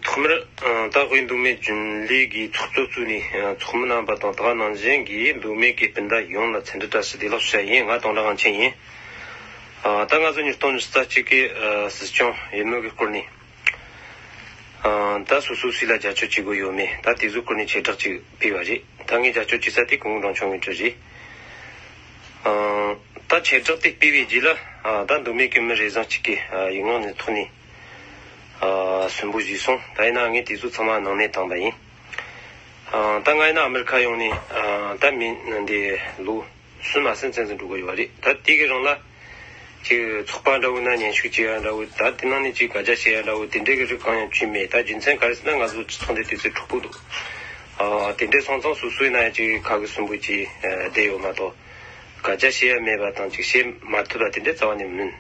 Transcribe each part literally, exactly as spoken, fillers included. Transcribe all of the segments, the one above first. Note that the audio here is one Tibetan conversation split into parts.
ཐོག་མར་ད་དབུས་མདོ་སྨད་རྒྱུན་ལས་ཀྱི་ཚོགས་གཙོ་བཙུགས་ནས་ཚོགས་མི་རྣམ་པ་དང་དེ་ག་ནང་བཞིན་གྱི་མདོ་སྨད་ཀྱི་སྤུན་ཟླ་ཡོངས་ལ་འཚམས་འདྲི་བཀྲ་ཤིས་བདེ་ལེགས་ཞུ་ཡ་ཡིན། ང་དོན་གྲུབ་དབང་ཆེན་ཡིན། ད་ང་ཚོ་ཉིས་སྟོང་ཉི་ཤུ་རྩ་གཅིག་གི་སྲིད་སྐྱོང་ཡིན་ནོ་གི་སྐོར་ནས། ད་སོ་སོ་སུ་ལ་རྒྱབ་སྐྱོར་བྱེད་དགོས་ཡོད་མེད་ད་དེ་ཚོའི་སྐོར་ནས་ཆེད་བསྒྲགས་ཅིག་སྤེལ་བ་རེད། ད་ངས་རྒྱབ་སྐྱོར་བྱེད་ས་དེ་སྐུ་ངོ་འབྲོང་ཆུང་དངོས་གྲུབ་རེད། ད་ཆེད་བསྒྲགས་དེ་སྤེལ་བའི་རྗེས་ལ་ད་མདོ་སྨད་ཀྱི་མི་རེ་ཟུང་གཅིག་གིས་ཡིག་ངག་ནས་ཐོག་ནས་གསོན་པོ་བཞེས་སོང་། ད་ཡིན་ན་ངས་དེ་ཚོ་ཚང་མ་ནང་ནས་བཏང་པ་ཡིན། ད་ང་ཡིན་ན་ཨ་མེ་རི་ཁ་ཡོང་ནས་ད་མི་འདི་ལོ་གསུམ་མ་ཟིན་ཙམ་ཟིན་འགྲོ་གི་ཡོད་པ་རེད། ད་དེ་གི་རིང་ལ་ཅིག་ཚོགས་པ་འདྲ་བོ་ན་སྙན་ཞུ་བྱེད་ཡ་འདྲ་བོ་ད་དེ་ནང་ནས་ཅིག་བཀའ་རྒྱ་བྱེད་ཡ་འདྲ་བོ་དེ་འདྲའི་གི་རིགས་གང་ཡང་བྱས་མེད། ད་རྒྱུ་མཚན་ག་རེ་ཟེར་ན་ང་ཚོ་སྤྱི་ཚོགས་འདི་དུས་ཚོད་འཁྲུག་པོ་འདུག་དེ་འདྲའི་སོང་ཙང་སོ་སོའི་ནང་ཡང་ཅིག་ཁ་གི་གསོན་པོ་ཅིག་བསྡད་ཡོད་མ་གཏོགས་བཀའ་རྒྱ་བྱེད་ཡ་མེད་པ་དང་ཅིག་བྱེད་མ་ཐུབ་པ་དེ་འདྲ་རྩ་བ་ནས་མིན།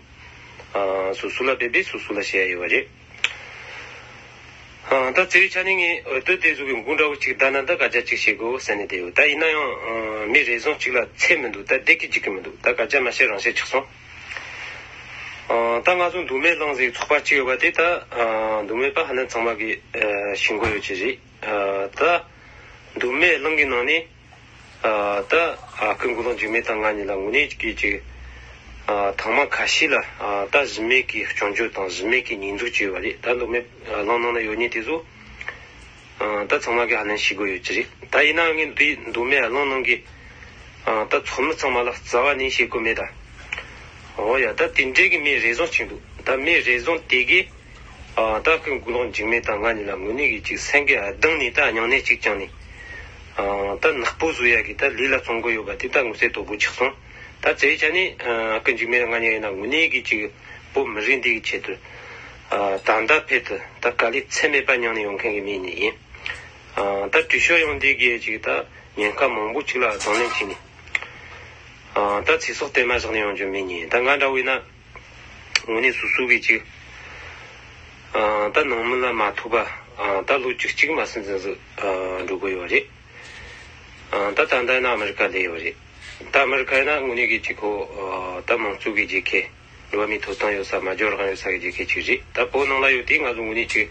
སོ་སོ་ལ་དཔེ་དཔེ་སོ་སོ་ལ་བྱེད་ཡ་ཡོད་པ་རེད། ད་བརྩེ་བའི་ཆ་ནས་ངས་འོས་བསྡུ་དེ་ཚོ་གི་འགོ་འདྲ་བོ་གཅིག་བསྡད་ན་ད་བཀའ་རྒྱ་གཅིག་བྱེད་དགོས་ཟེར་ནས་བསྡད་ཡོད། ད་ཡིན་ན་ཡང་མི་རེ་ཟུང་གཅིག་ལ་ཚད་མི་འདུག་ད་བསྡད་ཀྱི་འཇུག་གི་མི་འདུག་ད་བཀའ་རྒྱ་མ་བྱས་རང་བྱས་ཆགས་སོང་། ད་ང་ཚོ་མདོ་སྨད་གླིང་ཟེར་ཚོགས་པ་གཅིག་ཡོད་པ་དེ་ད་མདོ་སྨད་པ་ཧ་ལམ་ཚང་མ་གི་ཤེས་མཁོ་ཡོད་ཀྱི་རེད། ད་མདོ་སྨད་གླིང་གི་ནང་ནས། ད་ཨ་ཁུ་མགོ་ལོག་འཇིགས་མེད་དང་ང་གཉིས་ལ་དངོས་གནས་ཀྱི་ཅིག་ཐེངས་མ་ཁ་ཤས་ལ་ད་གཞི་མེད་ཀྱི་སྐྱོན་བརྗོད་དང་གཞི་མེད་ཀྱི་ཉེས་འཛུགས་བྱས་ཡོད་པ་རེད། ད་མདོ་སྨད་གླིང་ནང་ན་ཡོད་མཁན་དེ་ཚོ་ད་ཚང་མ་གིས་ཧ་ལམ་ཤེས་དགོས་ཡོད་ཀྱི་རེད། ད་ཡིན་ནའང་ངས་འདི་མདོ་སྨད་གླིང་ནང་གི་ད་ཚོགས་མི་ཚང་མ་ལ་རྩ་བ་ནས་བཤད་དགོས་མེད་ད། འོ་ཡ་ད་དེ་འདྲའི་གི་མི་རེ་ཟུང་ཅིག་འདུག་ད་མི་རེ་ཟུང་དེ་གིས། ད་ཁོས་མགོ་ལོག་འཇིགས་མེད་དང་ང་གཉིས་ལ་དངོས་གནས་ཀྱི་ཅིག་སེང་གེ་གདང་ནས་ད་སྙིང་ནད་ཅིག་བཅངས་ནས། ད་ནག་པོ་བཟོ་ཡ་གི་ད་ལས་ལ་བརྩོན་གི་ཡོད་པ་དེ་ད་ངོ་ཚ་དོད་པོ་ཆགས་སོང་། ད་བརྩེ་བའི་ཆ་ནས་ཁོས་འཇིགས་མེད་ང་གཉིས་ཡིན་ན་དངོས་གནས་ཀྱི་ཅིག་བོད་མི་རིགས་འདི་གི་ཆེད་དུ། ད་ལྟ་ཕེབས་དུ་ད་དཀའ་ལས་ཚད་མེད་པ་མྱངས་ནས་ཡོང་མཁན་གི་མི་ཡིན། ད་དྲི་ཤོག་ཡོང་དུས་གི་ཅིག་ད་ཉེན་ཁ་མང་པོ་ཅིག་ལ་གདོང་ལེན་བྱས་ནས། ད་ཚེ་སྲོག་གཏན་མ་བཞག་ནས་ཡོང་རྒྱུ་མི་ཡིན། ད་ང་འདྲ་བོ་ཡིན་ན། དངོས་གནས་སོ་སོ་གིས་ཅིག་ད་ནང་མི་ལ་མ་ཐུག་པ་ད་ལོ་བཅུ་གཅིག་མ་ཟིན་ཙམ་ཟིག་འགྲོ་གི་ཡོད་རེད། ད་ད་ལྟ་ཡིན་ན་ཨ་མི་རི་ཀ་བསྡད་ཡོད་རེད། ད་ཨ་མི་རི་ཀ་ཡིན་ན་དངོས་གནས་ཀྱི་ཅིག་ཁོ་ད་མང་གཙོ་གི་རྒྱལ་ཁབ་འགྲོ་བ་མིའི་ཐོབ་ཐང་ཡོད་ས་མ་འཇོག་རང་ཡོད་ས་གི་རྒྱལ་ཁབ་ཅིག་རེད། ད་བོད་ནང་ལ་ཡོད་དུས་ང་ཚོ་དངོས་གནས་ཅིག་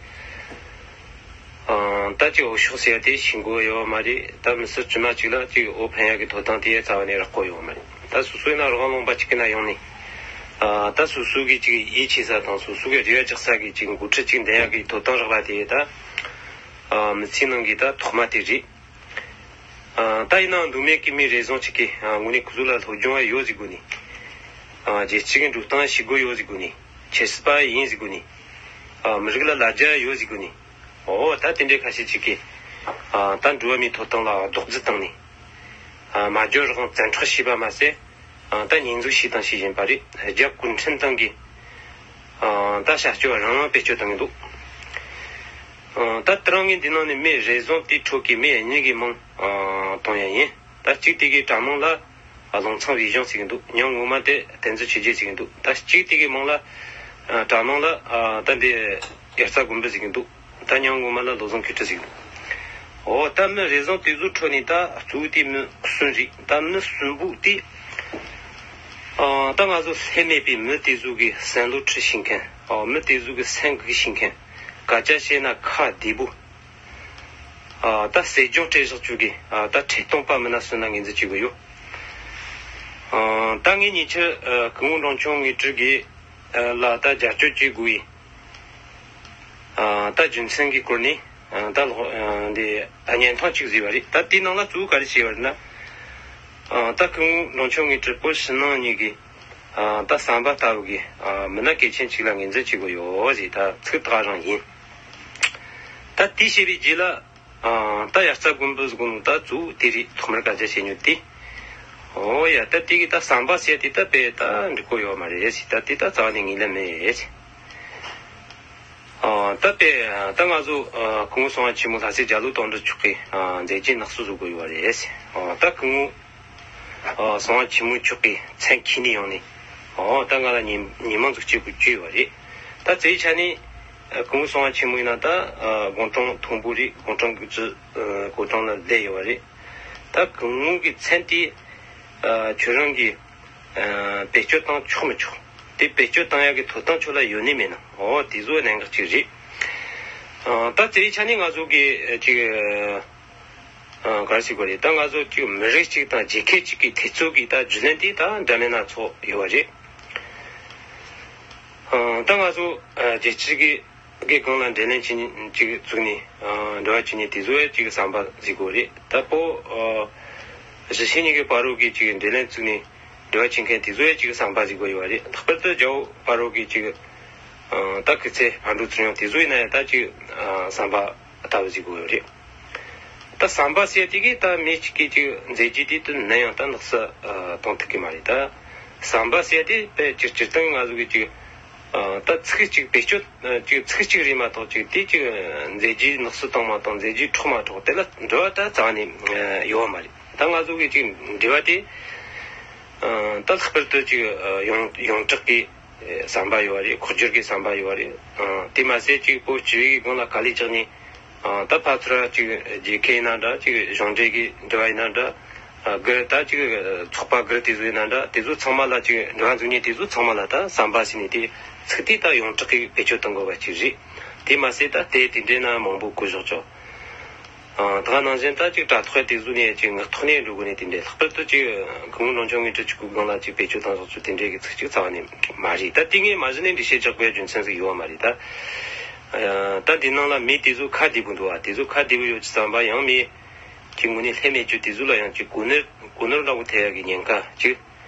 ད་ཅིག་འོས་ཤོག་ཟེར་ཡ་དེ་ཤེས་དགོས་ཡོད་མ་རེད། ད་མི་སེར་དཀྱུས་མ་ཅིག་ལ་ཅིག་འོས་འཕེན་ཡ་གི་ཐོབ་ཐང་དེ་རྩ་བ་ནས་རག་གི་ཡོད་མ་རེད། ད་སོ་སོ་ཡིན་ན་རང་དབང་ལུང་པ་ཅིག་གི་ནང་ཡོང་ནས། ད་སོ་སོ་གི་ཅིག་ཡིད་ཆེས་ས་དང་སོ་སོ་གི་རེ་བ་རྒྱག་ས་གི་ཅིག་འགོ་ཁྲིད་ཅིག་འདེམས་ཡ་གི་ཐོབ་ཐང་རག་པ་དེ་ད་མི་ཚེའི་ནང་གི་ད་ཐོག་མ་དེ་རེད། ད་ཡིན་ནའང་མདོ་སྨད་ཀྱི་མི་རེ་ཟུང་ཅིག་གིས་དངོས་གནས་ཁོ་ཚོ་ལ་སློབ་སྦྱོང་ཡོད་ཟེར་དགོས་ནི། རྒྱལ་སྤྱི་གི་འགྲོ་སྟངས་ཤེས་དགོས་ཡོད་ཟེར་དགོས་ནི། ཆབ་སྲིད་པ་ཡིན་ཟེར་དགོས་ནི། མི་རིགས་ལ་ལ་རྒྱ་ཡོད་ཟེར་དགོས་ནི། འོ་ད་དེ་འདྲའི་ཁ་ཤས་ཅིག་གིས་ད་འགྲོ་བ་མིའི་ཐོབ་ཐང་ལ་རྡོག་རྫིས་བཏང་ནས། མ་འཇོན་རང་བཙན་འཕྲོག་བྱས་པ་མ་ཟད། ད་ཉེས་འཛུགས་བྱས་དང་བྱེད་བཞིན་པ་རེད། རྒྱ་གུང་ཁྲན་ཏང་གིས་ད་བྱ་སྤྱོད་རང་དབང་བེད་སྤྱོད་བཏང་གི་འདུག་ད་དེ་རིང་ངས་འདི་ནང་ནས་མི་རེ་ཟུང་དེའི་ཁྲོད་ཀྱི་མི་གཉིས་ཀྱི་མིང་གཏོང་ཡ་ཡིན། ད་གཅིག་དེ་གའི་དྲ་མིང་ལ་ལུང་ཚང་བི་ཞང་ཟེར་གྱི་འདུག་ཉམས་ངོ་མ་དེ་བསྟན་འཛིན་ཆོས་རྒྱལ་ཟེར་གྱི་འདུག་ད་གཅིག་དེ་གའི་མིང་ལ་དྲ་མིང་ལ་ད་འདི་དབྱར་རྩྭ་དགུན་འབུ་ཟེར་གྱི་འདུག་ད་ཉམས་ངོ་མ་ལ་བློ་བཟང་མཁས་གྲུབ་ཟེར་གྱི་འདུག་འོ་ད་མི་རེ་ཟུང་དེ་ཚོའི་ཁྲོད་ནས་ད་གཙོ་བོ་དེ་མི་གསུམ་རེད། ད་མི་གསུམ་པོ་དེ་ད་ང་ཚོ་ལྷད་མེད་པའི་མི་དེ་ཚོ་གི་བསམ་བློ་ཁྲིད་ཤེས་མཁན། འོ་མི་དེ་ཚོ་གི་སེམས་འགུག་ཤེས་མཁན། སྐད་ཆ་བཤད་ན་ཁ་བདེ་པོ། ད་སྲིད་སྐྱོང་སྤྲད་བཞག་ཆོག་གི་ད་ཁྲི་སྟོང་པ་མིན་ན་སོན་ན་ངོས་འཛིན་བྱེད་དགོས་ཡོད། ད་ངས་ཉེ་ཆར་སྐུ་ངོ་འབྲོང་ཆུང་དངོས་གྲུབ་ཀྱི་ལ་ད་རྒྱབ་སྐྱོར་བྱེད་དགོས་ཡིན། ད་རྒྱུ་མཚན་གྱི་སྐོར་ནས་ད་ལོག་འདི་བརྙན་ཐུང་གཅིག་བཟོས་པ་རེད། ད་དེའི་ནང་ལ་གཙོ་བོ་ག་རེ་བྱས་པ་རེད་ན། ད་སྐུ་ངོ་འབྲོང་ཆུང་དངོས་གྲུབ་བོད་ཕྱི་ནང་གཉིས་ཀྱི་ད་བསམ་པ་ལྟ་བུ་གི་མི་སྣ་གལ་ཆེན་གཅིག་ལ་ངོས་འཛིན་བྱེད་དགོས་ཡོད་ཟེར་ད་ཚིག་ཐག་རང་ཡིན། ད་དེ་བཤད་པའི་རྗེས་ལ། ད་དབྱར་རྩྭ་དགུན་འབུ་ཟེར་གོ་ནོ་ད་གཙོ་བོ་དེ་རེད། ཐོག་མར་སྐད་ཆ་བཤད་ཉོ་དེ། འོ་ཡ་ད་དེ་གི་ད་བསམ་པ་ཟེར་དེ་ད་དཔེ་ད་འགྲིག་གོ་ཡོད་མ་རེད་ཟེར། ད་དེ་ད་རྩ་བ་ནས་ངེས་ལེ་མེད་ཟེར། ད་དཔེ་ད་ང་ཚོ་སྐུ་ངོ་གསང་བ་ཆེན་མོ་ལྷ་སྲས་རྒྱ་ལོ་དོན་གྲུབ་མཆོག་གི་མཛད་རྗེས་ནག་སུ་བཟོ་གོ་ཡོད་རེད་ཟེར། ད་སྐུ་ངོ་གསང་བ་ཆེན་མོ་མཆོག་གི་མཚན་འཁྱེར་ནས་ཡོང་ནས། འོ་ད་ང་ལ་ཉི་ཉི་མ་འཛུགས་བྱེད་དགོས་བཅོས་ཡོད་རེད། ད་རྩ་བའི་ཆ་ནས་སྐུ་ངོ་གསང་བ་ཆེན་མོ་ཡིན་ན་ད་དགུང་གྲངས་མཐོན་པོ་རེད། དགུང་གྲངས་ཀྱི་ཚུལ་གོ་གྲངས་ལ་སླེབས་ཡོད་རེད། ད་སྐུ་ངོ་གི་མཚན་དེ་ཁྱོད་རང་གིས་བེད་སྤྱོད་བཏང་ཆོག་མི་ཆོག་དེ་བེད་སྤྱོད་བཏང་ཡག་གི་ཐོབ་ཐང་ཁྱོད་ལ་ཡོད་ནི་མེད་ན། འོ་དེ་ཚོ་གནད་འགག་ཅིག་རེད། ཨ། ད་དེའི་ཆ་ནས་ང་ཚོ་གི་ཅིག་ཨ། ག་རེ་ཟེར་དགོས་རེད། ད་ང་ཚོ་ཅིག་མི་རིགས་གཅིག་དང་རྒྱལ་ཁབ་གཅིག་གི་འཐབ་རྩོད་ཀྱི་ད་རྒྱུན་ལས་དེ་ད་འདྲ་མིན་སྣ་ཚོགས་ཡོད་པ་རེད། ཨ། ད་ང་ཚོ་ཨ། རྒྱལ་སྤྱི་གི་གི་སྒང་ལ་འབྲེལ་ལམ་བྱེད་མཁན་ཅིག་བཙུགས་ནས། ཨ། འབྲེལ་བ་བྱེད་མཁན་དེ་ཚོ་ཡང་ཅིག་ཟམ་པ་ཟེར་དགོས་རེད། ད་བོད་ཨ། གཞིས་བྱེས་གཉིས་ཀྱི་བར་རོ་གི་ཅིག་འབྲེལ་ལམ་བཙུགས་ནས་འབྲེལ་བ་བྱེད་མཁན་དེ་ཚོ་ཡང་ཅིག་ཟམ་པ་ཟེར་དགོས་ཡོད་པ་རེད། ལྷག་པར་དུ་རྒྱ་བོད་བར་རོ་གི་ཅིག་ཨ། ད་སྐུ་ཚེ་ཕར་འགྲོ་ཚུར་ཡོང་དེ་ཚོ་ཡིན་ན་ཡང་ད་ཅིག་ཨ། ཟམ་པ་ལྟ་བུ་ཟེར་དགོས་ཡོད་རེད། ད་ཟམ་པ་ཟེར་དེ་གིས་ད་མི་གཅིག་གིས་ཅིག་མཛད་རྗེས་དེ་དུ་ནམ་ཡང་ད་ནགས་སུ་ཨ། གཏོང་ཐུབ་ཀྱི་མ་རེད། ད་ཟམ་པ་ཟེར་དེ་དཔེ་སྤྱིར་སྤྱིར་བཏང་ང་ཚོ་གི་ཅིག་ཨ། ད་ཚིག་གཅིག་བེད་སྤྱོད་ཅིག་ཚིག་གཅིག་རེད་མ་གཏོགས་ཅིག་དེ་ཅིག་མཛད་རྗེས་ནགས་སུ་བཏང་མ་བཏང་། མཛད་རྗེས་འཕྲོག་མ་འཕྲོག་དེ་ལ་འགྲེལ་བ་ད་རྩ་ནས་ཡོད་མ་རེད། ད་ང་ཚོ་གི་ཅིག་འབྲེལ་བ་དེ་ཨ། ད་ལྷག་པར་དུ་ཅིག་ཡོངས་ཡོངས་གྲགས་ཀྱི་ཟམ་པ་ཡོད་རེད། ཁོག་སྦྱོར་གྱི་ཟམ་པ་ཡོད་རེད། ཨ། དེ་མ་ཟད་ཅིག་བོད་སྤྱི་པའི་གི་སྒང་ལ་དཀའ་ལས་རྒྱག་ནས། ཨ། ད་ཕར་ཚུར་ཅིག་རྒྱལ་ཁབ་ཡིན་ན་འདྲ། ཅིག་གཞུང་འབྲེལ་གྱི་འབྲེལ་བ་ཡིན་ན་འདྲ། ཨ། སྒེར་ད་ཅིག་ཚོགས་པ་སྒེར་དེ་ཚོ་ཡིན་ན་འདྲ། དེ་ཚོ་ཚང་མ་ལ་ཅིག་འབྲེལ་བ་འཛུགས་མཁན་དེ་ཚོ་ཚང་མ་ལ་ད་ཟམ་པ་ཟེར་ནས་དེ་ཚིག་དེ་ད་ཡོངས་གྲགས་ཀྱི་བེད་སྤྱོད་གཏོང་དགོས་པ་ཅིག་རེད། དེ་མ་ཟད་ད་དེ་དེ་འདྲའི་ན་མང་པོ་བཀོད་བཞག་ཆོག་ཨ། ད་ག་ནང་བཞིན་ད་ཅིག་དྲ་ཐོག་དེ་ཚོ་ནས་ཅིག་ངག་ཐོག་ནས་འགྲོ་དགོས་ནས། དེ་འདྲའི་ལྷག་པར་དུ་ཅིག་སྐུ་ངོ་འབྲོང་ཆུང་ངས་ཁྲི་གཅིག་པའི་སྒང་ལ་ཅིག་བེད་སྤྱོད་བཏང་ཕྱོགས་ཚུལ་དེ་འདྲའི་གི་ཚིག་ཅིག་རྩ་བ་ནས་མ་རེད། ད་དེ་ངས་མ་གཞི་ནས་འགྲེལ་བཤད་རྒྱག་དགོས་རྒྱུ་མཚན་ཟིག་ཡོད་མ་རེད། ད་ཨ། ད་འདི་ནང་ལ་མི་དེ་ཚོ་ཁ་བདེ་པོ་འདུག་ཨ། དེ་ཚོ་ཁ་བདེ་པོ་ཡོད་ཀྱི་བསམ་པ་ཡང་མེད། ཅིག་དངོས་གནས་ལྷད་མེད་རྒྱུ་དེ་ཚོ་ལ་ཡང་ཅིག་གོ་ནོར་གོ་ནོར་འདྲ་པོ་ཐེབས་ཡག་གི་ཉེན་ཁ་ཅིག་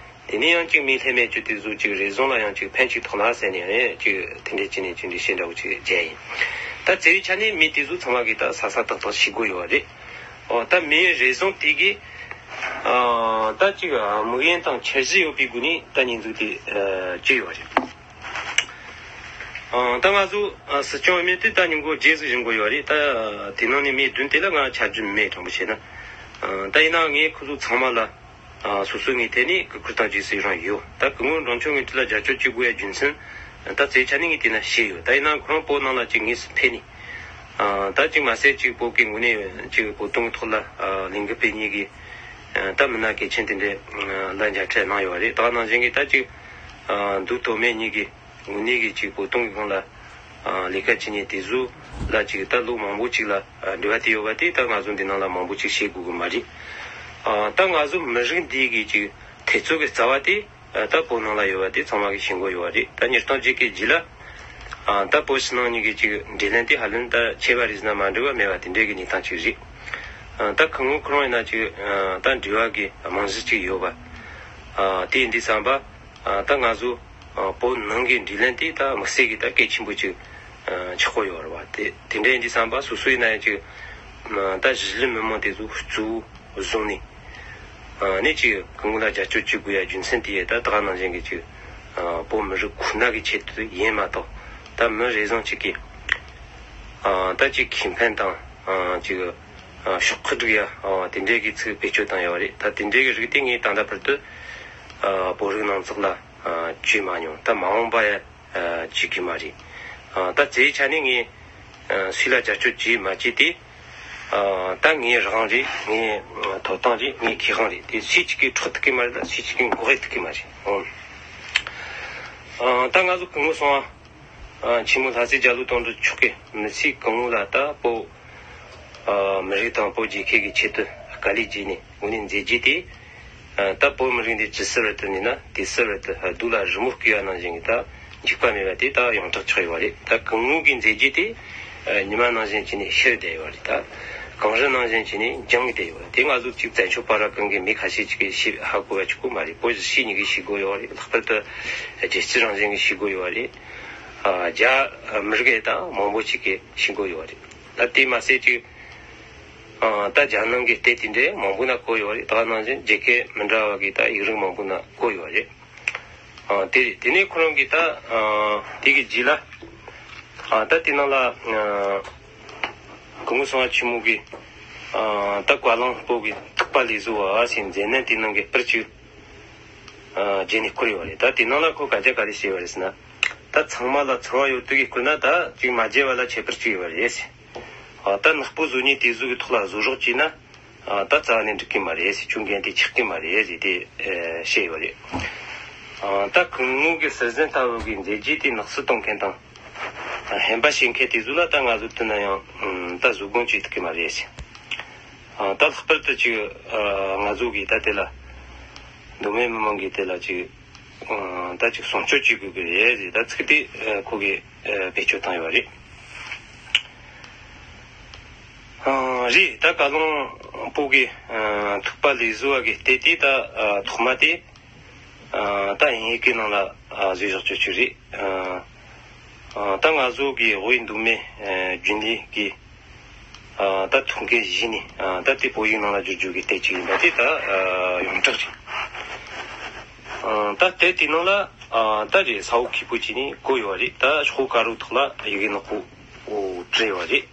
དེ་ནས་ཡང་ཅིག་མི་ལྷད་མེད་རྒྱུ་དེ་ཚོ་ཅིག་རེ་ཟུང་ལ་ཡང་ཅིག་ཕན་ཅིག་ཐོགས་ན་ཟེར་ནས་ཨེ་ཅིག་དེ་འདྲས་བྱས་ནས་ཅིག་འགྲེལ་བཤད་འདྲ་པོ་ཅིག་བརྒྱབ་ཡིན། ད་རྩ་བའི་ཆ་ནས་མི་དེ་ཚོ་ཚང་མ་གིས་ད་ས་ས་ཏག་ཏག་ཤེས་དགོས་ཡོད་རེད། ཨོ། ད་མིའི་རེ་ཟུང་དེ་གིས་ཨ། ད་ཅིག་དམིགས་ཡུལ་དང་འཆར་གཞི་ཡོད་པའི་སྒོ་ནས་ད་ཉེས་འཛུགས་དེ་ཨ། བྱས་ཡོད་རེད། ཨ། ད་ང་ཚོ་ཨ། སྲིད་སྐྱོང་འོས་མི་དེ་ད་ཉིན་གུང་རྗེས་སུ་བཞེངས་དགོས་ཡོད་རེད། ད་དེ་ནང་ནས་མི་བདུན་དེ་ལ་ང་ཆ་རྒྱུས་མེད། དྲང་པོ་བཤད་ན། ཨ། ད་ཡིན་ནའང་ངས་ཁོ་ཚོ་ཚང་མ་ལ་ཨ། སོ་སོའི་ངོས་ཐད་ནས་གུས་བཀུར་དང་རྗེས་སུ་ཡི་རང་ཡོད། ད་སྐུ་ངོ་འབྲོང་ཆུང་ངས་དེ་ལ་རྒྱབ་སྐྱོར་བྱེད་དགོས་ཡ་རྒྱུ་མཚན་ད་རྩ་བའི་ཆ་ནས་ངས་དེ་ན་བཤད་ཡོད། ད་ཡིན་ནའང་ཁོ་རང་བོད་ནང་ལ་ཅིག་དངོས་སུ་ཕེབས་ནས། ཨ། ད་ཅིག་མ་ཟད་ཅིག་བོད་ཀྱི་ངོས་ནས་ཅིག་བོད་དོན་གྱི་ཐོག་ལ་ཨ། ལས་འགུལ་སྤེལ་མཁན་གྱི་ཨ། ད་མི་སྣ་གལ་ཆེན་དེ་འདྲས་ཨ། ལ་མཇལ་འཕྲད་གནང་ཡོད་རེད། ད་ག་ནང་བཞིན་གྱི་ད་ཅིག་ཨ། འདུག་དོ་མེད་གཉིས་ཀྱི་ངོས་ནས་ཀྱི་ཅིག་བོད་དོན་གྱི་སྒང་ལ་ཨ། ལས་ཀ་བྱེད་མཁན་དེ་ཚོ་ལ་ཅིག་ད་ལོ་མང་པོ་ཅིག་ལ་ཨ། འབྲེལ་བ་དེ་ཡོད་པ་དེ་ད་ང་ཚོ་འདི་ནང་ལ་མང་པོ་ཅིག་བཤད་དགོས་ཀྱི་མ་རེད། ཨ། ད་ང་ཚོ་མི་རིགས་འདི་གི་ཅིག་འཐབ་རྩོད་ཀྱི་རྩ་བ་དེ་ཨ། ད་བོད་ནང་ལ་ཡོད་པ་དེ་ཚང་མ་གིས་ཤེས་དགོས་ཡོད་པ་རེད། ད་ཉིས་སྟོང་བརྒྱད་ཀྱི་རྗེས་ལ་ཨ། ད་བོད་ཕྱི་ནང་གཉིས་ཀྱི་ཅིག་འབྲེལ་ལམ་དེ་ཧ་ལམ་ད་ཆད་པ་རེད་ཟེར་ན་མ་འགྲིག་པ་མེད་པ་དེ་འདྲའི་གི་གནས་སྟངས་ཅིག་རེད། ཨ། ད་སྐུ་ངོ་ཁོ་རང་ཡིན་ན་ཅིག་ཨ། ད་འབྲེལ་བ་གི་རྨང་གཞི་ཅིག་ཡོད་པ། ཨ། དེ་ཡིན་དུས་ཙམ་པ། ཨ། ད་ང་ཚོ་ཨ། བོད་ནང་གི་འབྲེལ་ལམ་དེ་ད་དམིགས་བསལ་གྱི་ད་གལ་ཆེན་པོ་ཅིག་ཨ། ཆགས་ཀྱི་ཡོད་རེད་བ། དེ་དེ་འདྲ་ཡིན་དུས་ཙམ་པ་སོ་སོ་ཡིན་ན་ཡང་ཅིག་ཨ། ད་གཞིས་ལུས་མི་མང་དེ་ཚོ་གཙོ་བོ་བཟུང་ནས་ཨ། ནས་ཅིག་སྐུ་ངོ་ལ་རྒྱབ་སྐྱོར་བྱེད་དགོས་ཡ་རྒྱུ་མཚན་དེ་ཡ་ད་ད་ག་ནང་བཞིན་གྱི་ཅིག་ཨ། བོད་མི་རིགས་ཁོ་ན་གི་ཆེད་དུ་ཡིན་མ་གཏོགས། ད་མི་རེ་ཟུང་ཅིག་གིས་ཨ། ད་ཅིག་ཁེ་ཕན་དང་ཨ། ཅིག་ཨ། ཤོག་ཁག་སྒྲིག་ཡ་ཨ། དེ་འདྲའི་གི་ཚིག་བེད་སྤྱོད་བཏང་ཡོད་རེད། ད་དེ་འདྲའི་གི་རིགས་དེ་ངས་ད་ལྟ་བར་དུ་ཨ། བོད་རིགས་ནང་ཚགས་ལ་ཨ། བྱས་མ་མྱོང་། ད་མ་འོངས་པ་ཡ་ཨ། བྱེད་ཀྱི་མ་རེད། ཨ། ད་རྩ་བའི་ཆ་ནས་ངས་ཨ། སུ་ལ་རྒྱབ་སྐྱོར་བྱས་མ་བྱས་དེ་ཨ། ད་ངའི་རང་དབང་རེད། ངའི་ཐོབ་ཐང་རེད། ངའི་ཁེ་དབང་རེད། དེ་སུ་གཅིག་གིས་འཕྲོག་ཐུབ་ཀྱི་མ་རེད། ད་སུ་གཅིག་གིས་འགོག་ཐུབ་ཀྱི་མ་རེད། ཨོ། ཨ། ད་ང་ཚོ་སྐུ་ངོ་སྲུང་བ་ཨ། ཆེན་མོ་ལྷ་སྲས་རྒྱ་ལོ་དོན་གྲུབ་མཆོག་གིས་མི་ཚེ་གང་བོ་ལ་ད་བོད་ཨ། མི་རིགས་དང་བོད་རྒྱལ་ཁབ་ཀྱི་ཆེད་དུ་དཀའ་ལས་བརྒྱབ་ནས་དངོས་གནས་མཛད་རྗེས་དེ་ཨ། ད་བོད་མི་རིགས་འདི་ཇི་སྲིད་བར་དུ་གནས་ན་དེ་སྲིད་བར་དུ་སྡུག་ལ་རི་མོ་བརྐོས་པ་ནང་བཞིན་གྱི་ད་འཇིགས་པ་མེད་པ་དེ་ད་ཡོངས་གྲགས་ཆགས་ཡོད་རེད། ད་སྐུ་ངོ་གི་མཛད་རྗེས་དེ་ཨ། ཉི་མ་ནང་བཞིན་བྱས་ནས་ཤར་བསྡད་ཡོད་རེད། ད་གངས་རི་ནང་བཞིན་བྱས་ནས་ལྗང་བསྡད་ཡོད་རེད། དེ་ང་ཚོ་གཅིག་བཙན་བྱོལ་བར་ལ་གང་གི་མི་ཁ་ཤས་ཅིག་གིས་ཤེས་ཧ་གོ་བ་ཆོག་གི་མ་རེད། བོད་གཞིས་བྱེས་གཉིས་ཀས་ཤེས་དགོས་ཡོད་རེད། ལྷག་པར་དུ་རྒྱལ་སྤྱི་རང་བཞིན་གྱིས་ཤེས་དགོས་ཡོད་རེད། ཨ། རྒྱ་མི་རིགས་ད་མང་པོ་ཅིག་གིས་ཤེས་དགོས་ཡོད་རེད། ད་དེ་མ་ཟད་ཅིག་ཨ། ད་རྒྱ་ནང་གི་ལྟས་དེ་འདྲའི་མང་པོ་ན་གོ་ཡོད་རེད། ད་ནང་བཞིན་རྒྱལ་ཁབ་མི་འདྲ་བ་གི་ད་ཡིག་རིགས་མང་པོ་ན་གོ་ཡོད་རེད། ཨ། དེ་རེད། དེ་ནས་ཁོ་རང་གིས་ད་ཨ། དེ་གི་རྗེས་ལ་ཨ། ད་དེ་ནང་ལ་ཨ། སྐུ་ངོ་སྲུང་བ་ཆེན་མོ་གིས་ཨ། ད་བཀའ་བློན་སྤོ་གི་ཐུག་པ་ལས་བཟོ་བ་ཟེར་མཛད་རྣམ་དེ་ནང་གི་པར་ཅིག་ཨ། བརྒྱབ་ནས་བསྐུར་ཡོད་རེད། ད་དེ་ནང་ལ་ཁོ་སྐད་ཆ་ག་རེ་བཤད་པ་རེད་ཟེར་ན། ད་ཚང་མ་ལ་ཚོར་བ་ཡོད་དུས་ཀྱི་བསྐུར་ན་ད་ཅིག་མ་བརྗེད་པ་ལ་ཁྱད་པར་ཅིག་ཡོད་པ་རེད་ཟེར། ཨ། ད་ནག་པོ་བཟོ་མཁན་དེ་ཚོ་གི་ཐོག་ལ་བཟོ་རོགས་བྱས་ན་ཨ། ད་རྩ་ནས་འགྲིག་གི་མ་རེད་ཟེར། ཁྱོད་འགན་དེ་ཆགས་ཀྱི་མ་རེད་ཟེར་དེ་ཨ། བཤད་ཡོད་རེད། ཨ། ད་སྐུ་ངོ་གི་ཟུར་འཛིན་ལྟ་བུ་གི་མཛད་རྗེས་དེ་ནག་སུ་གཏོང་མཁན་དང་ ཧན་པ་བྱེད་མཁན་དེ་ཚོ་ལ་ད་ང་ཚོ་དེ་ན་ཡང་ད་བཟོད་སྒོམ་བྱེད་ཐུབ་ཀྱི་མ་རེད་ཟེར། ད་ལྷག་པར་དུ་ཅིག་ང་ཚོ་གིས་ད་དེ་ལ་མདོ་སྨད་མི་མང་གིས་དེ་ལ་ཅིག་ད་ཅིག་སྲུང་སྐྱོབ་བྱེད་དགོས་ཀྱི་རེད་ཟེར། ད་ཚིག་དེ་ཁོ་གིས་བེད་སྤྱོད་བཏང་ཡོད་རེད། རེད། ད་བཀའ་བློན་སྤོ་གི་ཐུག་པ་ལས་བཟོ་བ་གི་དེ་དེ་ད་ཐོག་མ་དེ་ད་དབྱིན་ཡིག་གི་ནང་ལ་བཟོས་བཞག་ཆོག་ཆོག་རེད། ད་ང་ཚོ་གི་དབུས་མདོ་སྨད་རྒྱུན་ལས་གི་ད་ཐུག་མཁན་བཞི་ནི་ད་དེ་བོད་ཡིག་ནང་ལ་བསྒྱུར་རྒྱུ་གི་དེ་གཅིག་ཡིན་པ་དེ་ད་ཡོངས་གྲགས་རེད། ད་དེ་དེ་ནང་ལ་ད་རེད་ས་འོག་ཁེ་པོ་ཅིག་ནི་བཀོད་ཡོད་རེད། ད་ཤོག་དཀར་པོ་ཐོག་ལ་ཡི་གེ་ནག་པོ་བྲིས་ཡོད་རེད།